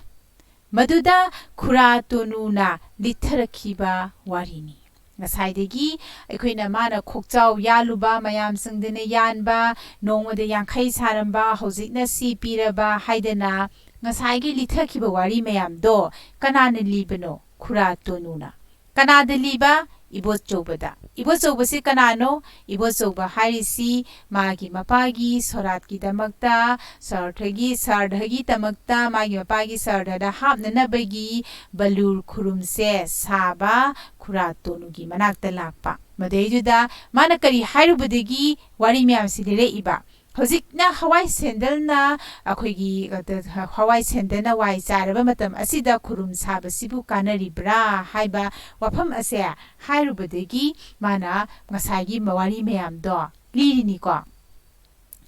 ꯃꯗꯨꯗ ꯈꯨꯔꯥ ꯇꯣꯅꯨꯅ ꯂꯤꯠꯊꯔꯛꯈꯤꯕ ꯋꯥꯔꯤꯅꯤ꯫ ꯉꯁꯥꯏꯗꯒꯤ ꯑꯩꯈꯣꯏꯅ ꯃꯥꯅ ꯈꯣꯛꯆꯥꯎ ꯌꯥꯜꯂꯨꯕ, ꯃꯌꯥꯝ ꯆꯪꯗꯅ ꯌꯥꯟꯕ, ꯅꯣꯡꯃꯗ ꯌꯥꯡꯈꯩ ꯁꯥꯔꯝꯕ, ꯍꯧꯖꯤꯛꯅ ꯁꯤ ꯄꯤꯔꯕ ꯍꯥꯏꯗꯅ ꯉꯁꯥꯏꯒꯤ ꯂꯤꯠꯊꯈꯤꯕ ꯋꯥꯔꯤ ꯃꯌꯥꯝꯗꯣ ꯀꯅꯥꯅ ꯂꯤꯕꯅꯣ? ꯈꯨꯔꯥ ꯇꯣꯅꯨꯅ꯫ ꯀꯅꯥꯗ ꯂꯤꯕ? ꯏꯕꯣꯆꯧꯕꯗ꯫ ꯏꯕꯣꯆꯧꯕꯁꯤ ꯀꯅꯥꯅꯣ? ꯏꯕꯣꯆꯧꯕ ꯍꯥꯏꯔꯤꯁꯤ ꯃꯥꯒꯤ ꯃꯄꯥꯒꯤ ꯁꯣꯔꯥꯠꯀꯤꯗꯃꯛꯇ, ꯁꯔꯊꯒꯤ, ꯁꯔꯊꯒꯤꯗꯃꯛꯇ, ꯃꯥꯒꯤ ꯃꯄꯥꯒꯤ ꯁꯔꯊꯗ ꯍꯥꯞꯅꯅꯕꯒꯤ ꯕꯂꯨꯔ ꯈꯨꯔꯨꯝꯁꯦ ꯁꯥꯕ ꯈꯨꯔꯥ ꯇꯣꯅꯨꯒꯤ ꯃꯅꯥꯛꯇ ꯂꯥꯛꯄ꯫ ꯃꯗꯩꯗꯨꯗ ꯃꯥꯅ ꯀꯔꯤ ꯍꯥꯏꯔꯨꯕꯗꯒꯤ ꯋꯥꯔꯤ ꯃꯌꯥꯝꯁꯤ ꯂꯤꯔꯛꯏꯕ? ꯍꯧꯖꯤꯛꯅ ꯍꯋꯥꯏ ꯁꯦꯟꯗꯜꯅ ꯑꯩꯈꯣꯏꯒꯤ, ꯑ, ꯍꯋꯥꯏ ꯁꯦꯟꯗꯜꯅ ꯋꯥꯏ ꯆꯥꯏꯔꯕ ꯃꯇꯝ ꯑꯁꯤꯗ ꯈꯨꯔꯨꯝ ꯁꯥꯕꯁꯤꯕꯨ ꯀꯥꯟꯅꯔꯤꯕ꯭ꯔꯥ ꯍꯥꯏꯕ ꯋꯥꯐꯝ ꯑꯁꯦ ꯍꯥꯏꯔꯨꯕꯗꯒꯤ ꯃꯥꯅ ꯉꯁꯥꯏꯒꯤ ꯋꯥꯔꯤ ꯃꯌꯥꯝꯗꯣ ꯂꯤꯔꯤꯅꯤꯀꯣ꯫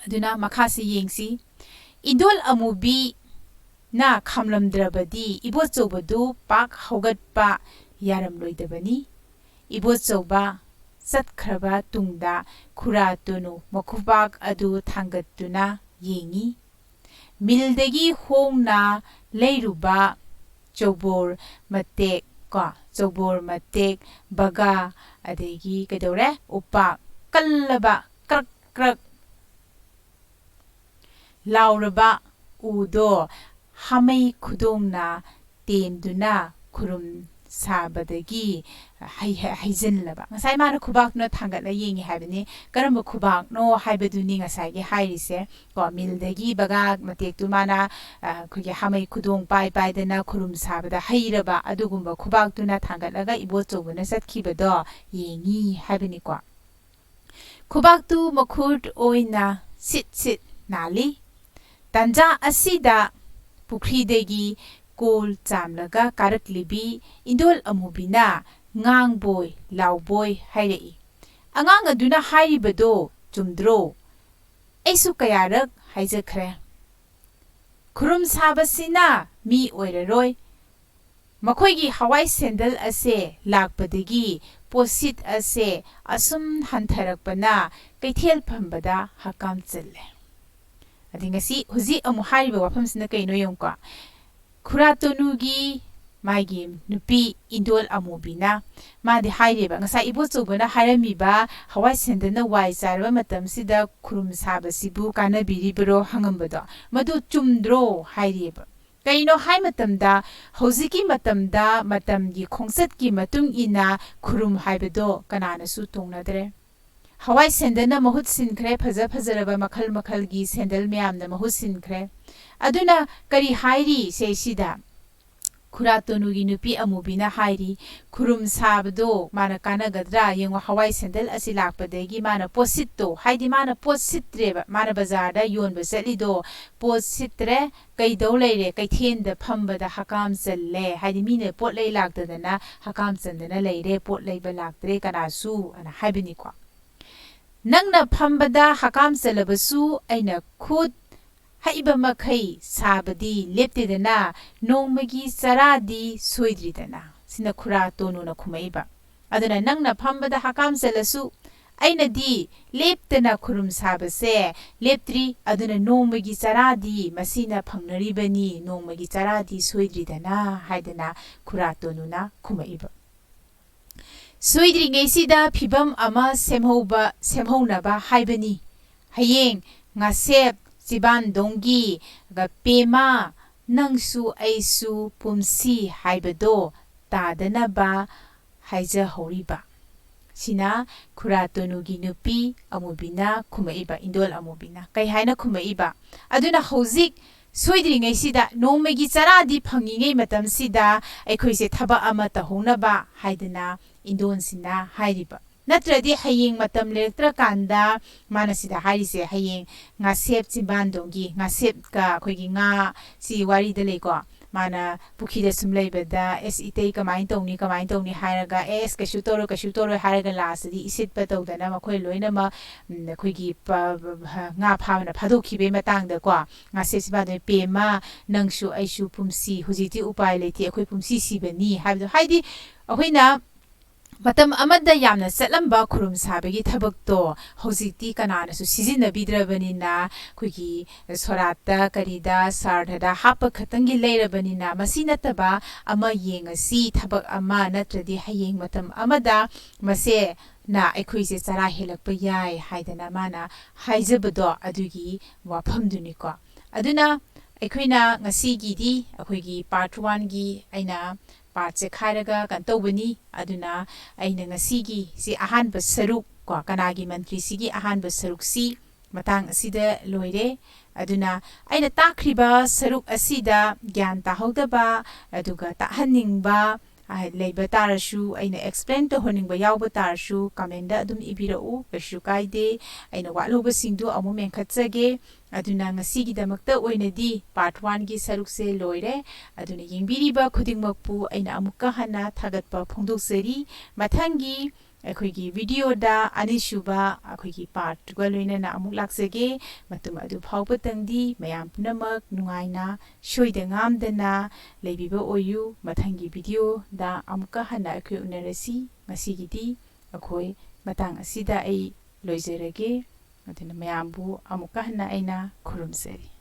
ꯑꯗꯨꯅ ꯃꯈꯥꯁꯤ ꯌꯦꯡꯁꯤ꯫ ꯏꯟꯗꯣꯜ ꯑꯃꯨꯕꯤ ꯅ ꯈꯥꯝꯂꯝꯗ꯭ꯔꯕꯗꯤ ꯏꯕꯣꯆꯧꯕꯗꯨ ꯄꯥꯛ ꯍꯧꯒꯠꯄ ꯌꯥꯔꯝꯂꯣꯏꯗꯕꯅꯤ꯫ ꯏꯕꯣꯆꯧꯕ ꯆꯠꯈ꯭ꯔꯕ ꯇꯨꯡꯗ ꯈꯨꯔꯥ ꯇꯣꯅꯨ ꯃꯈꯨꯕꯥꯛ ꯑꯗꯨ ꯊꯥꯡꯒꯠꯇꯨꯅ ꯌꯦꯡꯏ꯫ ꯃꯤꯜꯗꯒꯤ ꯍꯣꯡꯅ ꯂꯩꯔꯨꯕ ꯆꯧꯕꯣꯔ ꯃꯇꯦꯛ ꯀꯣ, ꯆꯧꯕꯣꯔ ꯃꯇꯦꯛ, ꯕꯒꯥ, ꯑꯗꯒꯤ ꯀꯩꯗꯧꯔꯦ? ꯎꯄꯥꯛ ꯀꯜꯂꯕ, ꯀ꯭ꯔꯛ ꯀ꯭ꯔꯛ ꯂꯥꯎꯔꯕ ꯎꯗꯣ ꯍꯥꯃꯩ ꯈꯨꯗꯣꯡꯅ ꯇꯦꯟꯗꯨꯅ ꯈꯨꯔꯨꯝ ꯁꯥꯕꯗꯒꯤ ꯍꯩ-, ꯍꯩꯖꯤꯜꯂꯕ꯫ ꯉꯁꯥꯏ ꯃꯥꯅ ꯈꯨꯕꯥꯛꯇꯨꯅ ꯊꯥꯡꯒꯠꯂ ꯌꯦꯡꯉꯤ ꯍꯥꯏꯕꯅꯤ꯫ ꯀꯔꯝꯕ ꯈꯨꯕꯥꯛꯅꯣ ꯍꯥꯏꯕꯗꯨꯅꯤ ꯉꯁꯥꯏꯒꯤ ꯍꯥꯏꯔꯤꯁꯦ꯫ ꯀꯣ, ꯃꯤꯜꯗꯒꯤ ꯕꯒꯥ ꯃꯇꯦꯛꯇꯨ ꯃꯥꯅ, ꯑ, ꯑꯩꯈꯣꯏꯒꯤ ꯍꯥꯃꯩ ꯈꯨꯗꯣꯡ ꯄꯥꯏ ꯄꯥꯏꯗꯅ ꯈꯨꯔꯨꯝ ꯁꯥꯕꯗ ꯍꯩꯔꯕ ꯑꯗꯨꯒꯨꯝꯕ ꯈꯨꯕꯥꯛꯇꯨꯅ ꯊꯥꯡꯒꯠꯂꯒ ꯏꯕꯣꯆꯧꯕꯅ ꯆꯠꯈꯤꯕꯗꯣ ꯌꯦꯡꯉꯤ ꯍꯥꯏꯕꯅꯤꯀꯣ꯫ ꯈꯨꯕꯥꯛꯇꯨ ꯃꯈꯨꯠ ꯑꯣꯏꯅ ꯁꯤꯠ ꯁꯤꯠ ꯅꯥꯜꯂꯤ꯫ ꯇꯥꯟꯖꯥ ꯑꯁꯤꯗ ꯄꯨꯈ꯭ꯔꯤꯗꯒꯤ ꯀꯣꯜ ꯆꯥꯝꯂꯒ ꯀꯥꯔꯛꯂꯤꯕꯤ ꯏꯟꯗꯣꯜ ꯑꯃꯨꯕꯤꯅ ꯉꯥꯡꯕꯣꯏ ꯂꯥꯎꯕꯣꯏ ꯍꯥꯏꯔꯛꯏ, "ꯑꯉꯥꯡ ꯑꯗꯨꯅ ꯍꯥꯏꯔꯤꯕꯗꯣ ꯆꯨꯝꯗ꯭ꯔꯣ? ꯑꯩꯁꯨ ꯀꯌꯥꯔꯛ ꯍꯥꯏꯖꯈ꯭ꯔꯦ꯫ ꯈꯨꯔꯨꯝ ꯁꯥꯕꯁꯤꯅ ꯃꯤ ꯑꯣꯏꯔꯔꯣꯏ꯫ ꯃꯈꯣꯏꯒꯤ ꯍꯋꯥꯏ ꯁꯦꯟꯗꯜ ꯑꯁꯦ ꯂꯥꯛꯄꯗꯒꯤ ꯄꯣꯠꯁꯤꯠ ꯑꯁꯦ ꯑꯁꯨꯝ ꯍꯟꯊꯔꯛꯄꯅ ꯀꯩꯊꯦꯜ ꯐꯝꯕꯗ ꯍꯛꯀꯥꯝ ꯆꯜꯂꯦ"꯫ ꯑꯗꯩ ꯉꯁꯤ ꯍꯧꯖꯤꯛ ꯑꯃꯨꯛ ꯍꯥꯏꯔꯤꯕ ꯋꯥꯐꯝꯁꯤꯅ ꯀꯩꯅꯣ ꯌꯦꯡꯉꯨꯀꯣ꯫ ꯈꯨꯔꯥ ꯇꯣꯅꯨꯒꯤ ꯃꯥꯒꯤ ꯅꯨꯄꯤ ꯏꯟꯗꯣꯜ ꯑꯃꯨꯕꯤꯅ ꯃꯥꯗꯤ ꯍꯥꯏꯔꯦꯕ, ꯉꯁꯥꯏ ꯏꯕꯣꯆꯧꯕꯅ ꯍꯥꯏꯔꯝꯃꯤꯕ ꯍꯋꯥꯏ ꯁꯦꯟꯗꯜꯅ ꯋꯥꯏ ꯆꯥꯏꯔꯕ ꯃꯇꯝꯁꯤꯗ ꯈꯨꯔꯨꯝ ꯁꯥꯕꯁꯤꯕꯨ ꯀꯥꯟꯅꯕꯤꯔꯤꯕꯔꯣ ꯍꯪꯉꯝꯕꯗꯣ, ꯃꯗꯨ ꯆꯨꯝꯗ꯭ꯔꯣ ꯍꯥꯏꯔꯤꯑꯕ꯫ ꯀꯩꯅꯣ ꯍꯥꯏ ꯃꯇꯝꯗ, ꯍꯧꯖꯤꯛꯀꯤ ꯃꯇꯝꯗ ꯃꯇꯝꯒꯤ ꯈꯣꯡꯆꯠꯀꯤ ꯃꯇꯨꯡ ꯏꯟꯅ ꯈꯨꯔꯨꯝ ꯍꯥꯏꯕꯗꯣ ꯀꯅꯥꯅꯁꯨ ꯇꯣꯡꯅꯗ꯭ꯔꯦ꯫ ꯍꯋꯥꯏ ꯁꯦꯟꯗꯜꯅ ꯃꯍꯨꯠ ꯁꯤꯟꯈ꯭ꯔꯦ, ꯐꯖ ꯐꯖꯔꯕ ꯃꯈꯜ ꯃꯈꯜꯒꯤ ꯁꯦꯟꯗꯜ ꯃꯌꯥꯝꯅ ꯃꯍꯨꯠ ꯁꯤꯟꯈ꯭ꯔꯦ꯫ ꯑꯗꯨꯅ ꯀꯔꯤ ꯍꯥꯏꯔꯤ ꯁꯦ ꯁꯤꯗ? ꯈꯨꯔꯥ ꯇꯣꯅꯨꯒꯤ ꯅꯨꯄꯤ ꯑꯃꯨꯕꯤꯅ ꯍꯥꯏꯔꯤ, ꯈꯨꯔꯨꯝ ꯁꯥꯕꯗꯣ ꯃꯥꯅ ꯀꯥꯟꯅꯒꯗ꯭ꯔꯥ? ꯌꯦꯡꯉꯣ, ꯍꯋꯥꯏ ꯁꯦꯟꯗꯜ ꯑꯁꯤ ꯂꯥꯛꯄꯗꯒꯤ ꯃꯥꯅ ꯄꯣꯠꯁꯤꯠꯇꯣ, ꯍꯥꯏꯗꯤ ꯃꯥꯅ ꯄꯣꯠ ꯁꯤꯠꯇ꯭ꯔꯦꯕ, ꯃꯥꯅ ꯕꯖꯥꯔꯗ ꯌꯣꯟꯕ ꯆꯠꯂꯤꯗꯣ ꯄꯣꯠ ꯁꯤꯠꯇ꯭ꯔꯦ, ꯀꯩꯗꯧ ꯂꯩꯔꯦ? ꯀꯩꯊꯦꯜꯗ ꯐꯝꯕꯗ ꯍꯀꯥꯝ ꯆꯜꯂꯦ, ꯍꯥꯏꯗꯤ ꯃꯤꯅ ꯄꯣꯠ ꯂꯩ ꯂꯥꯛꯇꯗꯅ ꯍꯀꯥꯝ ꯆꯟꯗꯅ ꯂꯩꯔꯦ, ꯄꯣꯠ ꯂꯩꯕ ꯂꯥꯛꯇ꯭ꯔꯦ ꯀꯅꯥꯁꯨ, ꯑꯅ ꯍꯥꯏꯕꯅꯤꯀꯣ꯫ ꯅꯪꯅ ꯐꯝꯕꯗ ꯍꯀꯥꯝ ꯆꯜꯂꯕꯁꯨ ꯑꯩꯅ ꯈꯨꯠ ꯍꯩꯕ ꯃꯈꯩ ꯁꯥꯕꯗꯤ ꯂꯦꯞꯇꯦꯗꯅ, ꯅꯣꯡꯃꯒꯤ ꯆꯔꯥꯗꯤ ꯁꯣꯏꯗ꯭ꯔꯤꯗꯅ꯫ ꯁꯤꯅ ꯈꯨꯔꯥ ꯇꯣꯅꯨꯅ ꯈꯨꯝꯃꯛꯏꯕ꯫ ꯑꯗꯨꯅ ꯅꯪꯅ ꯐꯝꯕꯗ ꯍꯀꯥꯝ ꯆꯜꯂꯁꯨ, ꯑꯩꯅꯗꯤ ꯂꯦꯞꯇꯅ ꯈꯨꯔꯨꯝ ꯁꯥꯕꯁꯦ ꯂꯦꯞꯇ꯭ꯔꯤ, ꯑꯗꯨꯅ ꯅꯣꯡꯃꯒꯤ ꯆꯔꯥꯗꯤ ꯃꯁꯤꯅ ꯐꯪꯅꯔꯤꯕꯅꯤ, ꯅꯣꯡꯃꯒꯤ ꯆꯔꯥꯗꯤ ꯁꯣꯏꯗ꯭ꯔꯤꯗꯅ ꯍꯥꯏꯗꯅ ꯈꯨꯔꯥ ꯇꯣꯅꯨꯅ ꯈꯨꯝꯃꯛꯏꯕ꯫ ꯁꯣꯏꯗ꯭ꯔꯤꯉꯩꯁꯤꯗ ꯐꯤꯕꯝ ꯑꯃ ꯁꯦꯝꯍꯧꯕ, ꯁꯦꯝꯍꯧꯅꯕ ꯍꯥꯏꯕꯅꯤ꯫ ꯍꯌꯦꯡ ꯉꯥꯁꯦꯞ ꯆꯤꯕꯥꯟꯗꯣꯡꯒꯤ ꯄꯦꯃꯥ ꯅꯪꯁꯨ ꯑꯩꯁꯨ ꯄꯨꯝꯁꯤ ꯍꯥꯏꯕꯗꯣ ꯇꯥꯗꯅꯕ ꯍꯥꯏꯖꯍꯧꯔꯤꯕ꯫ ꯁꯤꯅ ꯈꯨꯔꯥ ꯇꯣꯅꯨꯒꯤ ꯅꯨꯄꯤ ꯑꯃꯨꯕꯤꯅ ꯈꯨꯝꯃꯛꯏꯕ, ꯏꯟꯗꯣꯜ ꯑꯃꯨꯕꯤꯅ꯫ ꯀꯩ ꯍꯥꯏꯅ ꯈꯨꯝꯃꯛꯏꯕ? ꯑꯗꯨꯅ ꯍꯧꯖꯤꯛ ꯁꯣꯏꯗ꯭ꯔꯤꯉꯩꯁꯤꯗ, ꯅꯣꯡꯃꯒꯤ ꯆꯔꯥꯗꯤ ꯐꯪꯉꯤꯉꯩ ꯃꯇꯝꯁꯤꯗ ꯑꯩꯈꯣꯏꯁꯦ ꯊꯕꯛ ꯑꯃ ꯇꯧꯍꯧꯅꯕ ꯍꯥꯏꯗꯅ ꯏꯟꯗꯣꯟꯁꯤꯅ ꯍꯥꯏꯔꯤꯕ꯫ ꯅꯠꯇ꯭ꯔꯗꯤ ꯍꯌꯦꯡ ꯃꯇꯝ ꯂꯩꯔꯛꯇ꯭ꯔꯀꯥꯟꯗ, ꯃꯥꯅ ꯁꯤꯗ ꯍꯥꯏꯔꯤꯁꯦ, ꯍꯌꯦꯡ ꯉꯥꯁꯦꯞ ꯆꯤꯝꯕꯥꯟꯗꯣꯡꯒꯤ, ꯉꯥꯁꯦꯞꯀ ꯑꯩꯈꯣꯏꯒꯤ ꯉꯥ ꯁꯤ ꯋꯥꯔꯤꯗ ꯂꯩꯀꯣ, ꯃꯥꯅ ꯄꯨꯈ꯭ꯔꯤꯗ ꯁꯨꯝ ꯂꯩꯕꯗ, "ꯑꯦꯁ, ꯏꯇꯩ ꯀꯃꯥꯏꯅ ꯇꯧꯅꯤ, ꯀꯃꯥꯏꯅ ꯇꯧꯅꯤ?" ꯍꯥꯏꯔꯒ, "ꯑꯦꯁ, ꯀꯩꯁꯨ ꯇꯧꯔꯣꯏ, ꯀꯩꯁꯨ ꯇꯧꯔꯣꯏ" ꯍꯥꯏꯔꯒ ꯂꯥꯁꯇꯗꯤ ꯏꯁꯤꯠꯄ ꯇꯧꯗꯅ ꯃꯈꯣꯏ ꯂꯣꯏꯅꯃꯛ, ꯎꯝ, ꯑꯩꯈꯣꯏꯒꯤ ꯄ-, ꯉꯥ ꯐꯥꯕꯅ ꯐꯥꯗꯣꯛꯈꯤꯕꯒꯤ ꯃꯇꯥꯡꯗꯀꯣ, ꯉꯥꯁꯦꯞ ꯆꯤꯝꯕꯥꯟꯗꯣꯡ, "ꯄꯦꯝꯃ, ꯅꯪꯁꯨ ꯑꯩꯁꯨ ꯄꯨꯝꯁꯤ, ꯍꯧꯖꯤꯛꯇꯤ ꯎꯄꯥꯏ ꯂꯩꯇꯦ, ꯑꯩꯈꯣꯏ ꯄꯨꯝꯁꯤ ꯁꯤꯕꯅꯤ" ꯍꯥꯏꯕꯗꯣ꯫ ꯍꯥꯏꯗꯤ ꯑꯩꯈꯣꯏꯅ ꯃꯇꯝ ꯑꯃꯗ ꯌꯥꯝꯅ ꯆꯠꯂꯝꯕ ꯈꯨꯔꯨꯝ ꯁꯥꯕꯒꯤ ꯊꯕꯛꯇꯣ ꯍꯧꯖꯤꯛꯇꯤ ꯀꯅꯥꯅꯁꯨ ꯁꯤꯖꯤꯟꯅꯕꯤꯗ꯭ꯔꯕꯅꯤꯅ, ꯑꯩꯈꯣꯏꯒꯤ ꯁꯣꯔꯥꯠꯇ ꯀꯔꯤꯗ ꯁꯥꯔꯊꯗ ꯍꯥꯞꯄ ꯈꯛꯇꯪꯒꯤ ꯂꯩꯔꯕꯅꯤꯅ, ꯃꯁꯤ ꯅꯠꯇꯕ ꯑꯃ ꯌꯦꯡꯉꯁꯤ, ꯊꯕꯛ ꯑꯃ, ꯅꯠꯇ꯭ꯔꯗꯤ ꯍꯌꯦꯡ ꯃꯇꯝ ꯑꯃꯗ ꯃꯁꯦꯅ ꯑꯩꯈꯣꯏꯁꯦ ꯆꯔꯥ ꯍꯦꯜꯂꯛꯄ ꯌꯥꯏ ꯍꯥꯏꯗꯅ ꯃꯥꯅ ꯍꯥꯏꯖꯕꯗꯣ, ꯑꯗꯨꯒꯤ ꯋꯥꯐꯝꯗꯨꯅꯤꯀꯣ꯫ ꯑꯗꯨꯅ ꯑꯩꯈꯣꯏꯅ ꯉꯁꯤꯒꯤꯗꯤ ꯑꯩꯈꯣꯏꯒꯤ part one ꯒꯤ ꯑꯩꯅ part ꯁꯦ ꯈꯥꯏꯔꯒ ꯀꯩꯅꯣ ꯇꯧꯕꯅꯤ꯫ ꯑꯗꯨꯅ ꯑꯩꯅ ꯉꯁꯤꯒꯤ ꯁꯤ ꯑꯍꯥꯟꯕ ꯁꯔꯨꯛ ꯀꯣ, ꯀꯅꯥꯒꯤ ꯃꯟꯇ꯭ꯔꯤꯁꯤꯒꯤ ꯑꯍꯥꯟꯕ ꯁꯔꯨꯛꯁꯤ ꯃꯇꯥꯡ ꯑꯁꯤꯗ ꯂꯣꯏꯔꯦ꯫ ꯑꯗꯨꯅ ꯑꯩꯅ ꯇꯥꯛꯈ꯭ꯔꯤꯕ ꯁꯔꯨꯛ ꯑꯁꯤꯗ ꯒ꯭ꯌꯥꯟ ꯇꯥꯍꯧꯗꯕ, ꯑꯗꯨꯒ ꯇꯥꯍꯟꯅꯤꯡꯕ, ꯑ, ꯂꯩꯕ ꯇꯥꯔꯁꯨ, ꯑꯩꯅ explain ꯇꯧꯍꯟꯅꯤꯡꯕ ꯌꯥꯎꯕ ꯇꯥꯔꯁꯨ, comment ꯇ ꯑꯗꯨꯝ ꯏꯕꯤꯔꯛꯎ, ꯀꯩꯁꯨ ꯀꯥꯏꯗꯦ꯫ ꯑꯩꯅ ꯋꯥꯠꯍꯧꯕꯁꯤꯡꯗꯨ ꯑꯃꯨꯛ ꯃꯦꯟꯈꯠꯆꯒꯦ꯫ ꯑꯗꯨꯅ ꯉꯁꯤꯒꯤꯗꯃꯛꯇ ꯑꯣꯏꯅꯗꯤ part one ꯒꯤ ꯁꯔꯨꯛꯁꯦ ꯂꯣꯏꯔꯦ꯫ ꯑꯗꯨꯅ ꯌꯦꯡꯕꯤꯔꯤꯕ ꯈꯨꯗꯤꯡꯃꯛꯄꯨ ꯑꯩꯅ ꯑꯃꯨꯛꯀ ꯍꯟꯅ ꯊꯥꯒꯠꯄ ꯐꯣꯡꯗꯣꯛꯆꯔꯤ꯫ ꯃꯊꯪꯒꯤ ꯑꯩꯈꯣꯏꯒꯤ videoꯗ ꯑꯅꯤꯁꯨꯕ ꯑꯩꯈꯣꯏꯒꯤ partꯇꯨꯒ ꯂꯣꯏꯅꯅ ꯑꯃꯨꯛ ꯂꯥꯛꯆꯒꯦ꯫ ꯃꯇꯝ ꯑꯗꯨ ꯐꯥꯎꯕꯇꯪꯗꯤ ꯃꯌꯥꯝ ꯄꯨꯝꯅꯃꯛ ꯅꯨꯡꯉꯥꯏꯅ, ꯁꯣꯏꯗ ꯉꯥꯝꯗꯅ ꯂꯩꯕꯤꯕ ꯑꯣꯏꯌꯨ꯫ ꯃꯊꯪꯒꯤ videoꯗ ꯑꯃꯨꯛꯀ ꯍꯟꯅ ꯑꯩꯈꯣꯏ ꯎꯅꯔꯁꯤ꯫ ꯉꯁꯤꯒꯤꯗꯤ ꯑꯩꯈꯣꯏ ꯃꯇꯥꯡ ꯑꯁꯤꯗ ꯑꯩ ꯂꯣꯏꯖꯔꯒꯦ꯫ ꯑꯗꯨꯅ ꯃꯌꯥꯝꯕꯨ ꯑꯃꯨꯛꯀ ꯍꯟꯅ ꯑꯩꯅ ꯈꯨꯔꯨꯝꯖꯔꯤ꯫